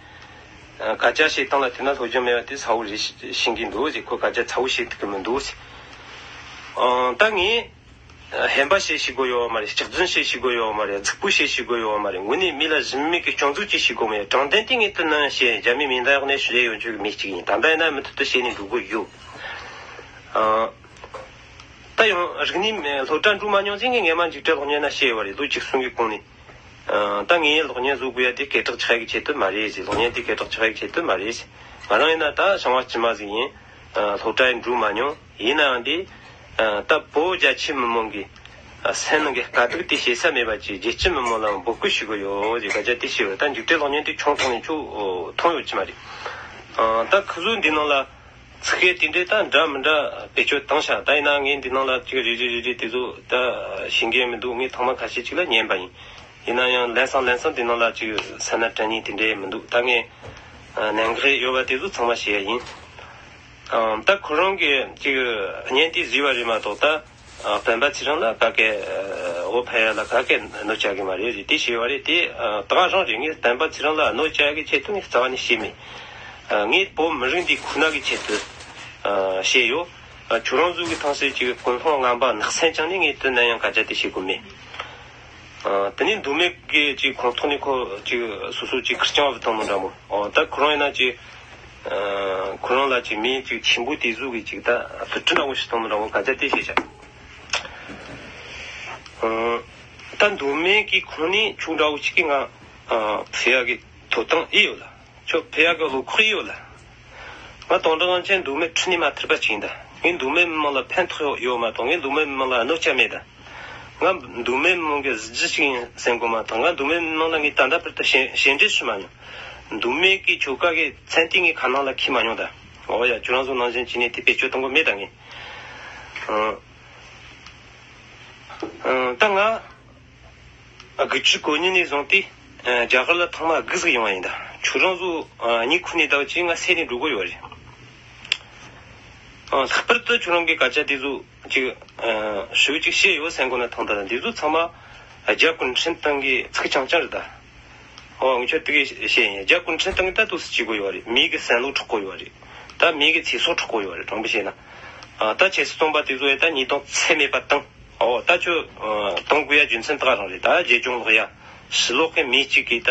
ཨ་སྐད་ཆ་བཤད་སྟངས་ལ་བལྟས་ན་སློབ་སྦྱོང་མེད་པ་དེ་གསལ་བོ་རེད། ཤེས་ཀྱི་འདུག་ཟེར། ཁོ་སྐད་ཆ་གསལ་བོ་བཤད་ཐུབ་ཀྱི་མི་འདུག་ཟེར། ཨ་ད་ངས་ཨ་ཧམ་པ་བཤད་ཤེས་དགོས་ཡོད་མ་རེད། སྐྱག་རྫུན་བཤད་ཤེས་དགོས་ཡོད་མ་རེད། རྫིག་པོ་བཤད་ཤེས་དགོས་ཡོད་མ་རེད། དངོས་གནས་མི་ལ་གཞི་མེད་ཀྱི་སྐྱོན་འཛུགས་ཅིག་བྱེད་དགོས་མ་རེད། དྲང་བདེན་དེ་ངས་བསྟན་ན་བཤད། རྒྱ་མི་མིང་བརྡ་འོག་ནས་ཞུ་ཡས་ཡོད་ཆོག་གི་མི་གཅིག་ཡིན། ད་ལྟ་ཡིན་ན་མུ་མཐུད་དུ་བཤད་ནས་འགྲོ་གི་ཡོད། ཨ་ད་ཡང་རིག་གནས་སློབ་གྲྭ་འགྲོ་མ་མྱོང་ཚེ་ངས་སྔས་མ་འཇིགས་བྲལ་གློག་བརྙན་ན་བཤད་ཡོད་རེད། ལོ་བཅུ་གསུམ་གྱི་གོང་ནས། ཨ་ད་ངས་གློག་བརྙན་བཟོ་དགོས་ཡ་དེ་སྐད་གྲགས་ཆགས་ཡ་གི་ཆེད་དུ་མ་རེད་ཟེར། གློག་བརྙན་དེ་སྐད་གྲགས་ཆགས་ཡ་གི་ཆེད་དུ་མ་རེད་ཟེར། ང་རང་ཡིན་ན་ད་ཞིང་བ་དཀྱུས་མ་ཟིག་ཡིན། ཨ་སློབ་གྲྭ་ཡང་འགྲོ་མ་མྱོང་། ཡིན་ནའང་དེ་ཨ་ད་བོད་རྒྱ་ཆེ་མི་མང་གི་ཨ་སེམས་ནང་གི་དཀའ་སྡུག་དེ་བཤད་ས་མེད་པ་ཅིག་རྒྱལ་སྤྱི་མི་མང་ལ་འབོད་སྐུལ་ཞུ་གི་ཡོད་ཟེར་སྐད་ཆ་དེ་བཤད་ཡོད། ད་འཇིགས་བྲལ་གློག་བརྙན་དེ་ཆུང་ཐོག་ནས་ཁྱོད་མཐོང་ཡོད་ཀྱི་མ་རེད། ཨ་ད་ཁོ་ཚོ་འདི་ནང་ལ་ཚིག་གི་དེ་འདྲའི་ད་འདྲ་མི་འདྲ་བེད་སྤྱོད་བཏང་ཤག་ད་ཡིན་ན་ངས་འདི་ནང་ལ་ཅིག་རེ་རེ་རེ་རེ་དེ་ཚོ་ད་ཤེས་མཁན་མི་འདུག་ངས་ཐེངས་མ་ཁ་ཤས་ཅིག་ལ་ཉན་པ་ཡིན། ཡིན་ན་ཡང་ལན་སང་ལན་སང་འདི་ནང་ལ་ཅིག་ས་ན་དྲན་ཉིན་དེ་འདྲའི་མི་འདུག་ད་ངས་ཨ་གནད་འགག་ཡོད་པ་དེ་ཚོ་ཚང་མ་བཤད་ཡ་ཡིན། ཨ་ད་ཁོ་རང་གི་ཅིག་བརྙན་དེ་བཟོས་པ་རེད་མ་གཏོགས་ད་ཨ་སྤེན་པ་ཚེ་རིང་ལ་ག་གེ་ཨ་འོ་ཕ་ཡ་ལ་ག་གེ་གནོད་བྱ་གི་མ་རེད་ཟེར་དེ་བཤད་པ་རེད། དེ་ཨ་ད་ག་རང་རེད། ངས་སྤེན་པ་ཚེ་རིང་ལ་གནོད་བྱ་གི་ཆེད་དུ་ངས་རྩ་བ་ནས་བཤད་མེད། ཨ་ངས་བོད་མི་རིགས་འདི་ཁོ་ན་གི་ཆེད་དུ་ཨ་བཤད་ཡོད། ཨ་ཁྱོད་རང་ཚོ་གི་ཐང་སེ་ཅིག་ཀུན་སློང་ངན་པ་ནག་སེམས་བཅངས་ནས་ངས་དུས་ནམ་ཡང་སྐད་ཆ་དེ་བཤད་གི་མེད། ཨ་དེ་ནས་མདོ་སྨད་ཀྱི་ཅིག་ཁོངས་གཏོགས་ནས་ཁོ་ཅིག་སོ་སོ་ཅིག་ཁེར་རྐྱང་བུད་བཏང་ནོ་འདྲ་མོ། ཨོ་ད་ཁོ་རང་ཡིན་ན་ཅིག་ ཁོ་རང་ལ་ཅིག་མི་ཅིག་ཆེན་པོ་དེ་ཟུག་གི་ཅིག་ད་ཕུ་ཁྲི་འདྲ་བོ་ཞིག་གཏོང་འདྲ་བོ་ག་ཅག་དེ་བཤད་བྱ། ད་མདོ་སྨད་ཀྱི་ཁོངས་ནས་ཁྱུག་འདྲ་བོ་ཞིག་གིས་ང་ཕུད་ཡག་གི་ཐོབ་ཐང་ཨེ་ཡོད་ལ། ཁྱོད་ཕུད་ཡག་གི་བློ་ཁོག་ཨེ་ཡོད་ལ། ང་དོན་དག་ངང་ཆེན་མདོ་སྨད་ཁྲི་ནས་མ་ཐར་པ་ཅིག་ཡིན་ད། ངས་མདོ་སྨད་མི་མང་ལ་ཕན་ཐོགས་ཡོད་མ་གཏོགས་ངས་མདོ་སྨད་མི་མང་ལ་གནོད་སྐྱེལ་མེད་ད། ང་མདོ་སྨད་མི་མང་གི་གཟི་བརྗིད་ཅིག་ཡིན་སེམས་གོ་མ་གཏོགས། ང་མདོ་སྨད་མི་མང་ལ་ངས་ད་ལྟ་བར་དུ་ཞེ་ཞེ་འགྲས་ཞུ་མ་མྱོང་། མདོ་སྨད་ཀྱི་ཆོལ་ཁ་གི་མཚན་ལྟས་ངས་ཁ་ནང་ལ་འཁྱེར་མ་མྱོང་ད། འོ་ཡ། ཁྱོད་རང་ཚོ་ནང་བཞིན་བྱས་ནས་དེ་བེད་སྤྱོད་གཏོང་གི་མེད་ད་ངས། ཨང་། ཨང་། ད་ང་དགུ་བཅུ་གོ་གཉིས་ནས་བཟུང་སྟེ་རྒྱ་གར་ལ་ཐེངས་མ་དགུ་ཟིག་ཡོང་བ་ཡིན་ད། ཁྱོད་རང་ཚོ་གཉིད་ཁུག་ནས་ད་བ་ཅིག་ང་སད་ནས་འགྲོ་གི་ཡོད་རེད། ཨང་། ལྷག་པར་དུ་ཁྱོད་རང་གི་སྐད་ཆ་དེ་ཚོ་ཅིག་ཨ་ཞུ་ཅིག་བཤད་ཡོད་སེམས་གོ་ན་ཐང་ད་ལ། འདི་ཚོ་ཚང་མ་རྒྱ་གུང་ཁྲན་ཏང་གི་ཚིག་རྐྱང་རྐྱང་རེད་ད། ཨོ། ངས་ཁྱོད་དེ་གས་བཤད་ཡིན། རྒྱ་གུང་ཁྲན་ཏང་གིས་ད་དུ་སུ་བྱེད་དགོས་ཡོད་རེད། མི་གི་བསམ་བློ་འཕྲོག་གོ་ཡོད་རེད། ད་མི་གི་ཚེ་སྲོག་འཕྲོག་གོ་ཡོད་རེད། དྲང་པོ་བཤད་ན། ཨ་ད་ཆབ་སྲིད་བཙོན་པ་དེ་ཚོ་ཡ་ད་ཉེས་རྡུང་ཚད་མེད་པ་བཏང་། ཨོ། ད་ཁྱོད་ཨ་གཏོང་དགོས་ཡ་རྒྱུ་མཚན་ད་ག་རང་རེད། ད་རྒྱལ་སྐྱོང་ལོག་ཡ། ཕྱི་ལོག་གི་མི་གཅིག་གིས་ད་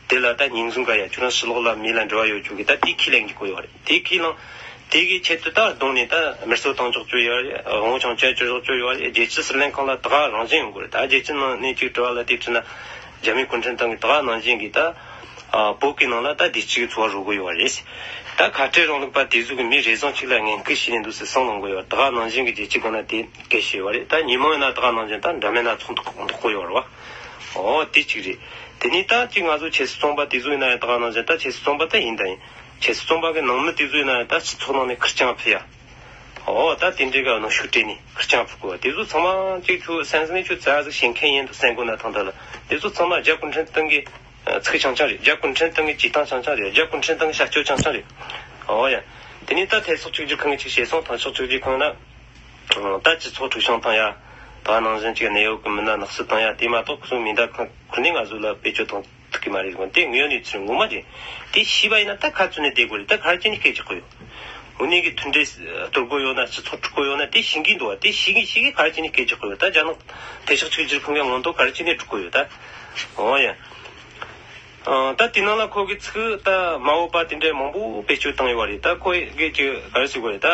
དེ་ལ་ད་ཉེས་འཛུགས་འགའ་ཡ། ཁྱོད་རང་ཕྱི་ལོག་ལ་མི་ལ་འབྲེལ་བ་ཡོད་རྒྱུ་གི་ད་དེ་ཁས་ལེན་གྱི་དགོས་ཡོད་རེད། དེ་ཁས་ལེན། དེ་གི་ཆེད་དུ་ད་གདོང་ནས་ད་མི་གསོད་གཏོང་ཆོག་རྒྱུ་ཡོད་རེད། དབང་ཆ་བཅད་ཆོག་རྒྱུ་ཡོད་རེད། རྒྱལ་སྤྱི་ཟུར་ལེན་ཁང་ལ་ད་ག་རང་བཞིན་ཡོང་གི་རེད། ད་རྒྱལ་སྤྱི་ནང་ནས་གཅིག་དྲི་བ་ལ་དེ་དྲིས་ན། རྒྱ་མི་གུང་ཁྲན་ཏང་གི་ད་ག་ནང་བཞིན་གི་ད་ཨ་བོད་ཀྱི་ནང་ལ་ད་བདེ་སྐྱིད་ཀྱི་འཚོ་བ་རོལ་གི་ཡོད་རེད། ད་ཁ་བྲལ་རིང་ལུགས་པ་དེ་ཚོ་གི་མི་རེ་ཟུང་གཅིག་ལ་ངན་སྐུལ་བྱས་ནས་འདུག་སེ་གསང་ལངས་གི་ཡོད། ད་ག་ནང་བཞིན་གི་རྒྱལ་སྤྱིའི་སྒང་ན་དེ་སྐད་བཤད་ཡོད་རེད། ད་ཉིན་མོ་ཡིན་ན་ད་ག་ནང་བཞིན་ད་འདྲ་མིན་སྣ་ཚོགས་འདུག་འདུག་གི་ཡོད་རེད་བ། ཨོ། དེ་གཅིག་རེད། དེ་ནས་ད་གཅིག་ང་ཚོ་ཆབ་སྲིད་བཙོན་པ་དེ་ཚོ་ཡིན་ན་ཡང་ད་ག་ནང་བཞིན་ད་ཆབ་སྲིད་བཙོན་པ་ད་ཡིན་ད་ཡིན། ཆབ་སྲིད་བཙོན་པ་གི་ནང་མི་དེ་ཚོ་ཡིན་ན་ཡང་ད་སྤྱི་ཚོགས་ནང་ནས་ཁེར་རྐྱང་ཕུད་ཡ། ཨོ། ད་དེ་འདྲའི་གི་གནོན་ཤུགས་སྤྲད་ནས་ཁེར་རྐྱང་ཕུད་དགོས་པ་དེ་ཚོ་ཚང་མ་གཅིག་ཁྱོད་སེམས་ནས་ཁྱོད་རྩ་ཟིག་བཤད་མཁན་ཡིན་འདུག་སེམས་གོ་ན་ཐང་ད་ལ། དེ་ཚོ་ཚང་མ་རྒྱ་གུང་ཁྲན་ཏང་གི་ཚིག་རྐྱང་རྐྱང་རེད། རྒྱ་གུང་ཁྲན་ཏང་གི་བྱེད་སྟངས་རྐྱང་རྐྱང་རེད། རྒྱ་གུང་ཁྲན་ཏང་གི་བྱ་སྤྱོད་རྐྱང་རྐྱང་རེད། ཨོ་ཡ། དེ་ནས་ད་ཐེ་སོག་གཅིག་གྱུར་ཁང་གིས་གཅིག་བཤད་སོང་། ཐེ་སོག་གཅིག་གྱུར་ཁང་ན། ད་སྤྱི་ཚོགས་འཁྲུག་སྦྱོང་བཏང་ཡ། ད་ནང་བཞིན་གཅིག་གནས་བབ་ཀྱི་མི་སྣ་ནག་སུ་བཏང་ཡ་དེ་མ་གཏོགས་ཁོ་ཚོ་མིང་བརྡ་ཁུར་ཁུར་ནས་ང་ཚོ་ལ་བེད་སྤྱོད་གཏོང་ཐུབ་ཀྱི་མ་རེད། དེ་དངོས་ཡོད་གནས་ཚུལ་ངོ་མ་རེད། དེ་ཤེས་པ་ཡིན་ན་ད་ཁ་བཙུམ་ནས་བསྡད་དགོས་རེད། ད་ག་རེ་བྱས་ནས་སྐད་རྒྱག་གི་ཡོད། དངོས་གནས་ཀྱི་མཐུན་སྒྲིལ་གཏོར་དགོས་ཡོད་ན། སྤྱི་ཚོགས་འཁྲུག་དགོས་ཡོད་ན་དེ་ཤེས་ཀྱི་འདུག་བ། དེ་ཤེས་ཀྱི་ཤེས་ཀྱི་ག་རེ་བྱས་ནས་སྐད་རྒྱག་གི་ཡོད། ད་རྒྱ་ནག་ཐེ་ཤག་གཅིག་གྱུར་ཁང་གི་མངོན་རྟོགས་ག་རེ་བྱས་ནས་སྒྲུབ་དགོས་ཡོད་ད། འོ་ཡ། ཨ། ད་དེ་ནང་ལ་ཁོ་གི་ཚིག་ད་མ་འོས་པ་དེ་འདྲའི་མང་པོ་བེད་སྤྱོད་བཏང་ཡོད་པ་རེད། ད་ཁོ་གིས་ཅིག་ག་རེ་ཟེར་དགོས་རེད། ད་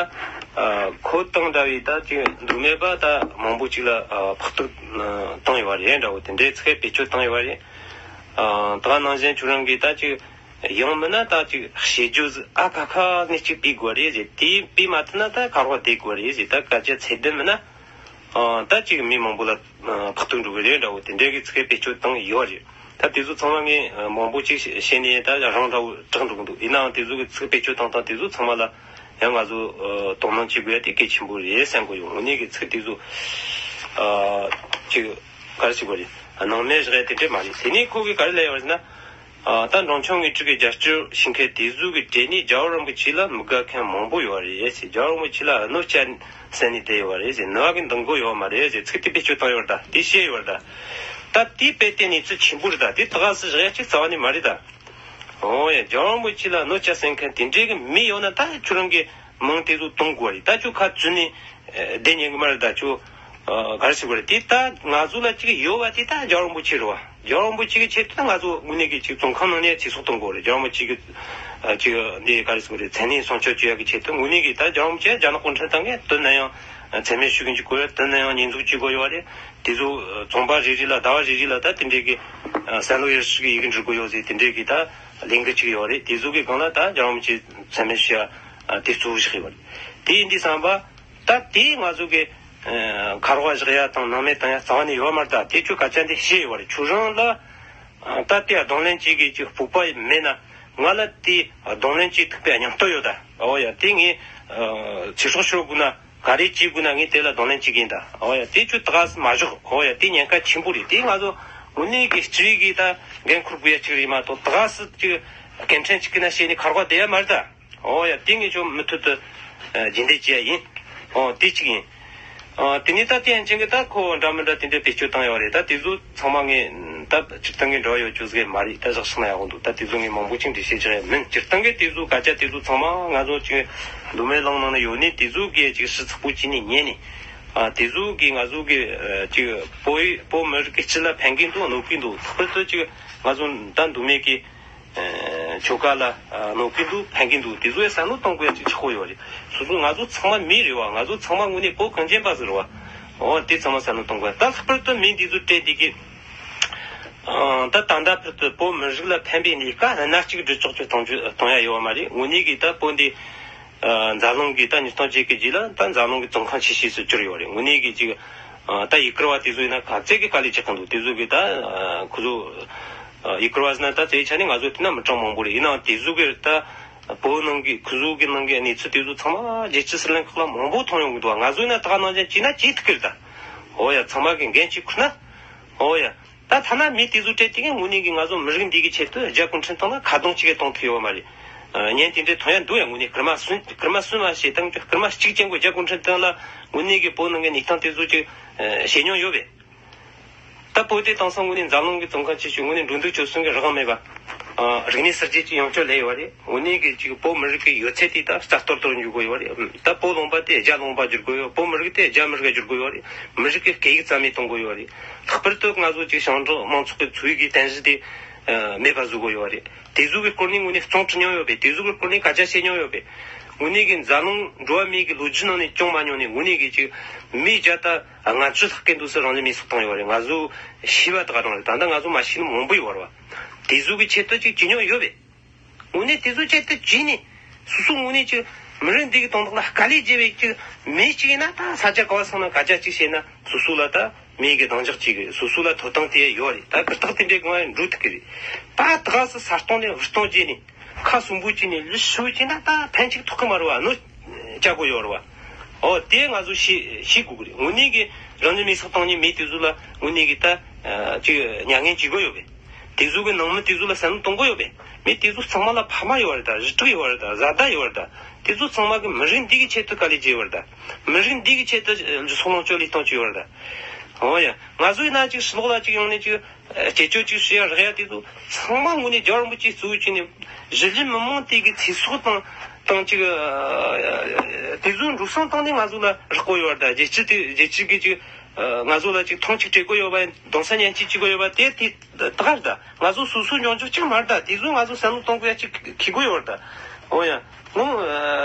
ཨ་ཁོ་དང་འདྲ་བའི་ད་ཅིག་མདོ་སྨད་པ་ད་མང་པོ་ཅིག་ལ་ཨ་ཕོག་ཐུག་བཏང་ཡོད་པ་རེད། འདྲ་བོ་དེ་འདྲའི་ཚིག་བེད་སྤྱོད་བཏང་ཡོད་པ་རེད། ཨ་ད་ག་ནང་བཞིན་ཁྱོད་རང་གིས་ད་ཅིག་ཡང་མིན་ན་ད་ཅིག་བྱེད་རྒྱུ་ཟིག་ཨ་ཁ་ཁ་ནས་ཅིག་སྤེལ་དགོས་རེད་ཟེར། དེ་སྤེལ་མ་ཐུབ་ན་ད་ཁ་རོག་བསྡད་དགོས་རེད་ཟེར། ད་སྐད་ཆ་ཚད་ལྡན་མིན་ན། ཨ་ད་ཅིག་མི་མང་པོ་ལ་ཨ་ཕོག་ཐུག་འགྲོ་གི་རེད་འདྲ་བོ་དེ་འདྲའི་གི་ཚིག་བེད་སྤྱོད་བཏང་ཡོད་རེད། ད་དེ་ཚོ་ཚང་མ་ངས་ཨ་མང་པོ་ཅིག་བཤད་ནས་ད་རང་འདྲ་བོ་གྲགས་འགྲོ་གི་འདུག་ཡིན་ནའང་དེ་ཚོ་གི་ཚིག་བེད་སྤྱོད་བཏང་སྟངས་དེ་ཚོ་ཚང་མ་ལ་ཡང་ང་ཚོ་ཨ་དོ་སྣང་བྱེད་དགོས་ཡ་དེ་གལ་ཆེན་པོ་རེད་བསམ་གི་ཡོད། དངོས་གནས་གི་ཚིག་དེ་ཚོ་ཨ་ཅིག་ག་རེ་ཟེར་དགོས་རེད། སྣང་མེད་བཞག་ཡ་དེ་འདྲས་མ་རེད། དེ་ནས་ཁོ་གིས་ག་རེ་ལབ་ཡོད་རེད་ཟེར་ན། ཨ་ད་འབྲོང་ཆུང་ངོས་དྲུག་གི་རྒྱབ་སྐྱོར་བྱེད་མཁན་དེ་ཚོ་གི་གྲས་ནས་རྒྱལ་བ་རིན་པོ་ཆེ་ལ་མི་དགའ་མཁན་མང་པོ་ཡོད་རེད་ཟེར། རྒྱལ་བ་རིན་པོ་ཆེ་ལ་གནོད་སྐྱེལ་ཟེར་ནས་བསྡད་ཡོད་རེད་ཟེར། ནུས་པ་གི་འདང་དགོས་ཡོད་མ་རེད་ཟེར། ཚིག་དེ་བེད་སྤྱོད་བཏང་ཡོད་རེད་ད། དེ་བཤད་ཡོད་རེད་ད། ད་དེ་དཔེ་དེ་གནས་ཚུལ་ཆེན་པོ་རེད་ད། དེ་ད་ག་སེ་བཞག་ཡ་ཅིག་རྩ་བ་ནས་མ་རེད་ད། འོ་ཡ། རྒྱལ་བ་རིན་པོ་ཆེ་ལ་གནོད་སྐྱེལ་ཟེར་མཁན་དེ་འདྲའི་གི་མི་ཡོད་ན་ད་ཁྱོད་རང་གི་མིང་དེ་ཚོ་གཏོང་དགོས་རེད། ད་ཁྱོད་ཁ་བཙུམ་ནས་ཨ་བསྡད་ཉན་གི་མ་རེད་ད། ཁྱོད་ཨ་ག་རེ་ཟེར་དགོས་རེད། དེ་ད་ང་ཚོ་ལ་ཅིག་ཡོད་པ་དེ་ད་རྒྱལ་བ་རིན་པོ་ཆེ་རེད་བ། རྒྱལ་བ་རིན་པོ་ཆེ་གི་ཆེད་དུ་ང་ཚོ་དངོས་གནས་ཀྱི་ཅིག་བཙོན་ཁང་ནང་ནས་ཚེ་སྲོག་གཏོང་དགོས་རེད། རྒྱལ་བ་རིན་པོ་ཆེ་གི་ཨ་ཅིག་འདི་ག་རེ་ཟེར་དགོས་རེད། མཚན་ནས་སྲུང་སྐྱོབ་བྱེད་ཡག་གི་ཆེད་དུ་དངོས་གནས་ཀྱི་ད་རྒྱལ་བ་རིན་པོ་ཆེ་རྒྱ་ནག་གུང་ཁྲན་ཏང་གིས་དོན་ན་ཡང་མཚན་སྨད་ཞུ་གི་འཇུག་དགོས་རེད། དོན་ན་ཡང་ཉེས་འཛུགས་བྱེད་དགོས་ཡོད་རེད། དེ་ཚོ་ཨ་ཚོང་པ་རེ་རེ་ལ་ཟླ་བ་རེ་རེ་ལ་ད་དེ་འདྲའི་གི་ཨ་བསམ་བློ་ཡར་ཞུ་གི་ཡི་གེ་འབྲི་དགོས་ཡོད་ཟེར། དེ་འདྲའི་གི་ད་ལས་འགུལ་ཅིག་ཡོད་རེད། དེ་ཚོ་གི་སྒང་ལ་ད་རྒྱལ་བ་རིན་པོ་ཆེ་མཚན་སྨད་ཞུ་ཡ་ཨ་དེ་གཙོ་བོ་ཞིག་ཡོད་རེད། དེ་ཡིན་དུས་ཙམ་པ། ད་དེ་ང་ཚོ་གི་ཨ་ཁ་རོག་བཞག་ཡ་དང་སྣང་མེད་བཏང་ཡ་རྩ་བ་ནས་ཡོད་མ་རེད། ད་དེ་ཁྱོད་སྐད་ཆ་འདི་བཤད་ཡོད་རེད། ཁྱོད་རང་ལ་ཨ་ད་དེ་གདོང་ལེན་བྱེད་གི་ཅིག་སྤོབས་པ་མེད་ན། ང་ལ་དེ་གདོང་ལེན་བྱེད་ཐུབ་པའི་སྙིང་སྟོབས་ཡོད་ད། འོ་ཡ། དེ་ངས་ཨ་ཚེ་སྲོག་ཤོར་དགོས་ན་ག་རེ་བྱེད་དགོས་ན་ངས་དེ་ལ་གདོང་ལེན་བྱེད་གི་ཡིན་ད། འོ་ཡ། དེ་ཁྱོད་ད་ག་སེ་མ་བཞག་འོ་ཡ། དེ་ཉེན་ཁ་ཆེན་པོ་རེད། དེ་ང་ཚོ་དངོས་གནས་ཀྱི་སྤྱི་བའི་གི་ད་འགན་འཁུར་དགོས་ཡ་ཅིག་རེད་མ་གཏོགས། ད་ག་སེ་ཅིག་སྐད་འཕྲིན་ཅིག་གི་ན་བཤད་ནས་ཁ་རོག་བསྡད་ཡ་མ་རེད་ད། འོ་ཡ། དེ་ངས་ཁྱོད་མུ་མཐུད་དུ་ཨ་རྒྱུན་ལྡན་བྱེད་ཡ་ཡིན། འོ་དེ་གཅིག་ཡིན། ཨ་དེ་ནས་ད་དེ་ཡན་ཆད་ཀྱི་ད་ཁོ་འདྲ་མི་འདྲ་དེ་འདྲའི་བེད་སྤྱོད་བཏང་ཡོད་རེད། ད་དེ་ཚོ་ཚང་མ་ངས་ད་སྤྱིར་བཏང་གི་འབྲེལ་བ་ཡོད་རྒྱུ་ཟིག་མ་རེད། ད་བཞག་སོང་ན་ཡག་པོ་འདུག་ད་དེ་ཚོ་ངས་མང་པོ་ཅིག་འགྲེལ་བཤད་བྱེད་ཡ་མིན། སྤྱིར་བཏང་གི་དེ་ཚོ་སྐད་ཆ་དེ་ཚོ་ཚང་མ་ང་ཚོ་ཅིག་མདོ་སྨད་གླིང་ནང་ན་ཡོད་ནས་དེ་ཚོ་གིས་ཅིག་ཞིབ་ཚགས་པོ་བྱས་ནས་ཉན་ནས། ཨ་དེ་ཚོ་གིས་ང་ཚོ་གི་ཨ་ཅིག་བོད་བོད་མི་རིགས་ཀྱི་སྤྱི་ལ་ཕན་གི་འདུག་གནོད་གི་འདུག་ལྷག་པར་དུ་ཅིག་ང་ཚོ་ད་མདོ་སྨད་ཀྱི་ ཆོལ་ཁ་ལ་གནོད་ཀྱི་འདུག་ཕན་གྱི་འདུག་དེ་ཚོ་ཡང་བསམ་བློ་གཏོང་དགོས་ཡ་ཅིག་ཆགས་ཡོད་རེད། སོ་སོ་ང་ཚོ་ཚང་མ་མི་རེད་བ། ང་ཚོ་ཚང་མ་དངོས་གནས་བོད་གངས་ཅན་པ་ཟིག་རེད་བ། འོ་དེ་ཚང་མ་བསམ་བློ་གཏོང་དགོས། ད་ལྷག་པར་དུ་མི་འདི་ཚོ་སྤྲད་དེ་གི་ད་ད་ལྟ་བར་དུ་བོད་མི་རིགས་ལ་ཕན་པའི་ལས་ཀ་སྣ་གཅིག་སྒྲུབ་ཆོག་ཆོག་གཏོང་རྒྱུ་གཏོང་ཡ་ཡོད་བ་མ་རེད། དངོས་གནས་གི་ད་བོད་འདི་འཛམ་གླིང་གི་ད་ཉིས་སྟོང་བརྒྱད་ཀྱི་རྗེས་ལ་ད་འཛམ་གླིང་གི་ཙོང་ཁ་ཆེ་ཤོས་སུ་གྱུར་ཡོད་རེད། དངོས་གནས་གི་ཅིག་ད་ཡུ་གུར་བ་དེ་ཚོ་ཡིན་ན་ག་ཚད་གི་དཀའ་ལས་རྒྱག་གི་འདུག་དེ་ཚོ་གི་ད་ཁོ་ཚོ་ཡུ་གུར་བ་ཟེར་ན་ད་དེའི་ཆ་ནས་ང་ཚོ་བལྟས་ན་མི་གྲངས་མང་པོ་རེད། ཡིན་ནའང་དེ་ཚོ་གི་ད་བོད་ནང་གི་ཁོ་ཚོ་གི་ནང་གི་གནས་ཚུལ་དེ་ཚོ་ཚང་མ་རྒྱལ་སྤྱིའི་ཟུར་ལེན་ཁག་ལ་མང་པོ་མཐོང་ཡོང་གི་འདུག་ང་ཚོ་ཡིན་ན་ད་ག་ནང་བཞིན་བྱས་ན་བྱེད་ཐུབ་ཀྱི་རེད་ད། འོ་ཡ། ཚང་མ་གི་འགན་ཅིག་ཁུར་ན། འོ་ཡ། ད་ཐ་ན་མི་དེ་ཚོ་སྤྲད་དེ་གི་དངོས་གནས་གི་ང་ཚོ་མི་རིགས་འདི་གི་ཆེད་དུ་རྒྱ་གུང་ཁྲན་ཏང་ལ་ཁ་རྡུང་ཅིག་གི་གཏོང་ཐུབ་ཡོད་མ་རེད། ཨ། ཉན་དེ་འདྲའི་མཐོང་ཡ་འདུག་ཡ། དངོས་གནས་སྐར་མ་གསུམ་སྐར་མ་གསུམ་མ་བྱས་དང་སྐར་མ་གཅིག་ཅན་གོ་རྒྱ་གུང་ཁྲན་ཏང་ལ་དངོས་གནས་གི་བོད་ནང་གི་གནས་སྟངས་དེ་ཚོ་ཅིག་ཨ། བཤད་མྱོང་ཡོད་པས། ད་བོད་དེ་དེང་སང་དངོས་གནས་འཛམ་གླིང་གི་ཙོང་ཁ་ཆེ་ཤོས་དངོས་གནས་འགྲོ་འདུག་སྤྱོད་གསུམ་གི་རང་དབང་མེད་པ། ཨ། རིག་གནས་གསར་བརྗེ་ཅིག་ཡོང་ཆོག་ལས་ཡོད་རེད། དངོས་གནས་ཀྱི་ཅིག་བོད་མི་རིགས་ཀྱི་ཡོད་ཚད་དེ་ད་རྩ་གཏོར་དུ་འགྱུར་དགོས་ཡོད་རེད། ད་བོད་ལུང་པ་དེ་རྒྱ་ལུང་པ་བསྒྱུར་དགོས་ཡོད། བོད་མི་རིགས་དེ་རྒྱ་མི་རིགས་བསྒྱུར་དགོས་ཡོད་རེད། མི་རིགས་ཀྱི་སྐད་ཡིག་རྩ་མེད་གཏོང་དགོས་ཡོད་རེད། ལྷག་པར་དུ་ང་ཚོ་ཅིག་ཞིང་འབྲོག་མང་ཚོགས་ཀྱི་འཚོ་བའི་གི་རྟེན་གཞི་དེ་ཨ། མེད་པ་བཟོ་དགོས་ཡོད་རེད། དེ་ཚོ་གི་སྐོར་ནས་དངོས་གནས་རྩོམ་འབྲི་མྱོང་ཡོད་པས། དེ་ཚོ་གི་སྐོར་ནས་སྐད་ཆ་བཤད་མྱོང་ཡོད་པས། དངོས་གནས་ཀྱི་འཛམ་གླིང་འགྲོ་བ་མིའི་གི་ལོ་རྒྱུས་ནང་ནས་བྱུང་མ་མྱོང་ནས་དངོས་གནས་ཀྱི་ཅིག་མི་བརྒྱ་དང་ལྔ་བཅུ་ལྷག་གི་འདུག་སེ་རང་ལུས་མེར་སྲེག་བཏང་ཡོད་རེད། ང་ཚོ་ཤེས་པ་དག་རང་རེད། ད་ལྟ་ང་ཚོ་མ་ཤེས་ནི་མང་པོ་ཡོད་རེད་བ། དེ་ཚོ་གི་ཆེད་དུ་ཅིག་བྱེད་མྱོང་ཡོད་པས། དངོས་གནས་དེ་ཚོ་ཆེད་དུ་བྱས་ནས་སོ་སོ་དངོས་གནས་ཅིག་མི་རིགས་འདི་གི་དོན་དག་ལ་དཀའ་ལས་བརྒྱབ་པའི་ཅིག་མི་གཅིག་ཡིན་ན་ད་ས་ཆ་ག་བ་སོང་ན་སྐད་ཆ་གཅིག་བཤད་ན་སོ་སོ་ལ་ད་མི་གི་གདེང་འཇོག་ཅིག་གི་སོ་སོ་ལ་ཐོབ་ཐང་དེ་ཡོད་རེད། ད་གུ་དག་དེ་འདྲའི་སྒང་ལ་འགྲོ་ཐུབ་ཀྱི་རེད། ད་ད་ག་སེ་ས་སྟོང་ནས་འུར་སྟོང་བྱས་ནས་ཁ་སུན་པོ་བྱས་ནས་ལུས་ཤུགས་བྱས་ན་ད་ཕན་ཅིག་ཐོགས་ཀྱི་མ་རེད་བ། གནོད་བྱ་དགོས་ཡོད་རེད་བ། ཨོ་དེ་ང་ཚོ་ཤེས་ཤེས་དགོས་ཀྱི་རེད། དངོས་གནས་ཀྱི་རང་ཉིད་མེ་སྲེག་བཏང་མཁན་མི་དེ་ཚོ་ལ་དངོས་གནས་ཀྱི་ད་ཅིག་མྱ་ངན་བྱེད་དགོས་ཡོད་པས། དེ་ཚོ་གི་ནང་མི་དེ་ཚོ་ལ་བསམ་བློ་གཏོང་དགོས་ཡོད་པས། མི་དེ་ཚོ་ཚང་མ་ལ་ཕ་མ་ཡོད་རེད་ད། རུ་ཕྲུག་ཡོད་རེད་ད། བཟའ་ཟླ་ཡོད་རེད་ད། དེ་ཚོ་ཚང་མ་གི་མི་རིགས་འདི་གི་ཆེད་དུ་དཀའ་ལས་བརྒྱབ་ཡོད་རེད་ད། མི་རིགས་འདི་གི་ཆེད་དུ་སྲོག་ལོངས་སྤྱོད་ལས་གཏོང་བྱས་ཡོད་རེད་ད། འོ་ཡ། ང་ཚོ་ཡིན་ན་ཅིག་ཕྱི་ལོགས་ལ་ཅིག་ཡོང་ནས་ཅིག་སྐྱེས་ཆོས་ཅིག་ཞུ་ཡ་རག་ཡ་དེ་ཚོ་ཚང་མ་དངོས་གནས་རྒྱལ་བ་རིན་པོ་ཆེ་གཙོ་བོ་བྱས་ནས་གཞིས་ལུས་མི་མང་དེ་གི་ཚེ་སྲོག་དང་དང་ཅིག་དེ་ཚོའི་འགྲོ་སོང་བཏང་ནས་ང་ཚོ་ལ་རག་གི་ཡོད་རེད་ད། རྒྱལ་སྤྱི་དེ་རྒྱལ་སྤྱི་གི་ཅིག་ང་ཚོ་ལ་ཅིག་མཐོང་ཆེན་སྤྲད་གི་ཡོད་པ། གདུང་སེམས་མཉེན་ཆས་བྱེད་གི་ཡོད་པ་དེ་དེ་ད་ག་རེད་ད། ང་ཚོ་སོ་སོའི་འབྱུང་འགྱུར་ཅིག་མ་རེད་ད། དེ་ཚོ་ང་ཚོ་བསམ་བློ་གཏོང་དགོས་ཡ་ཅིག་འཁེལ་གི་ཡོད་རེད་ད། འོ་ཡ། ངོ་།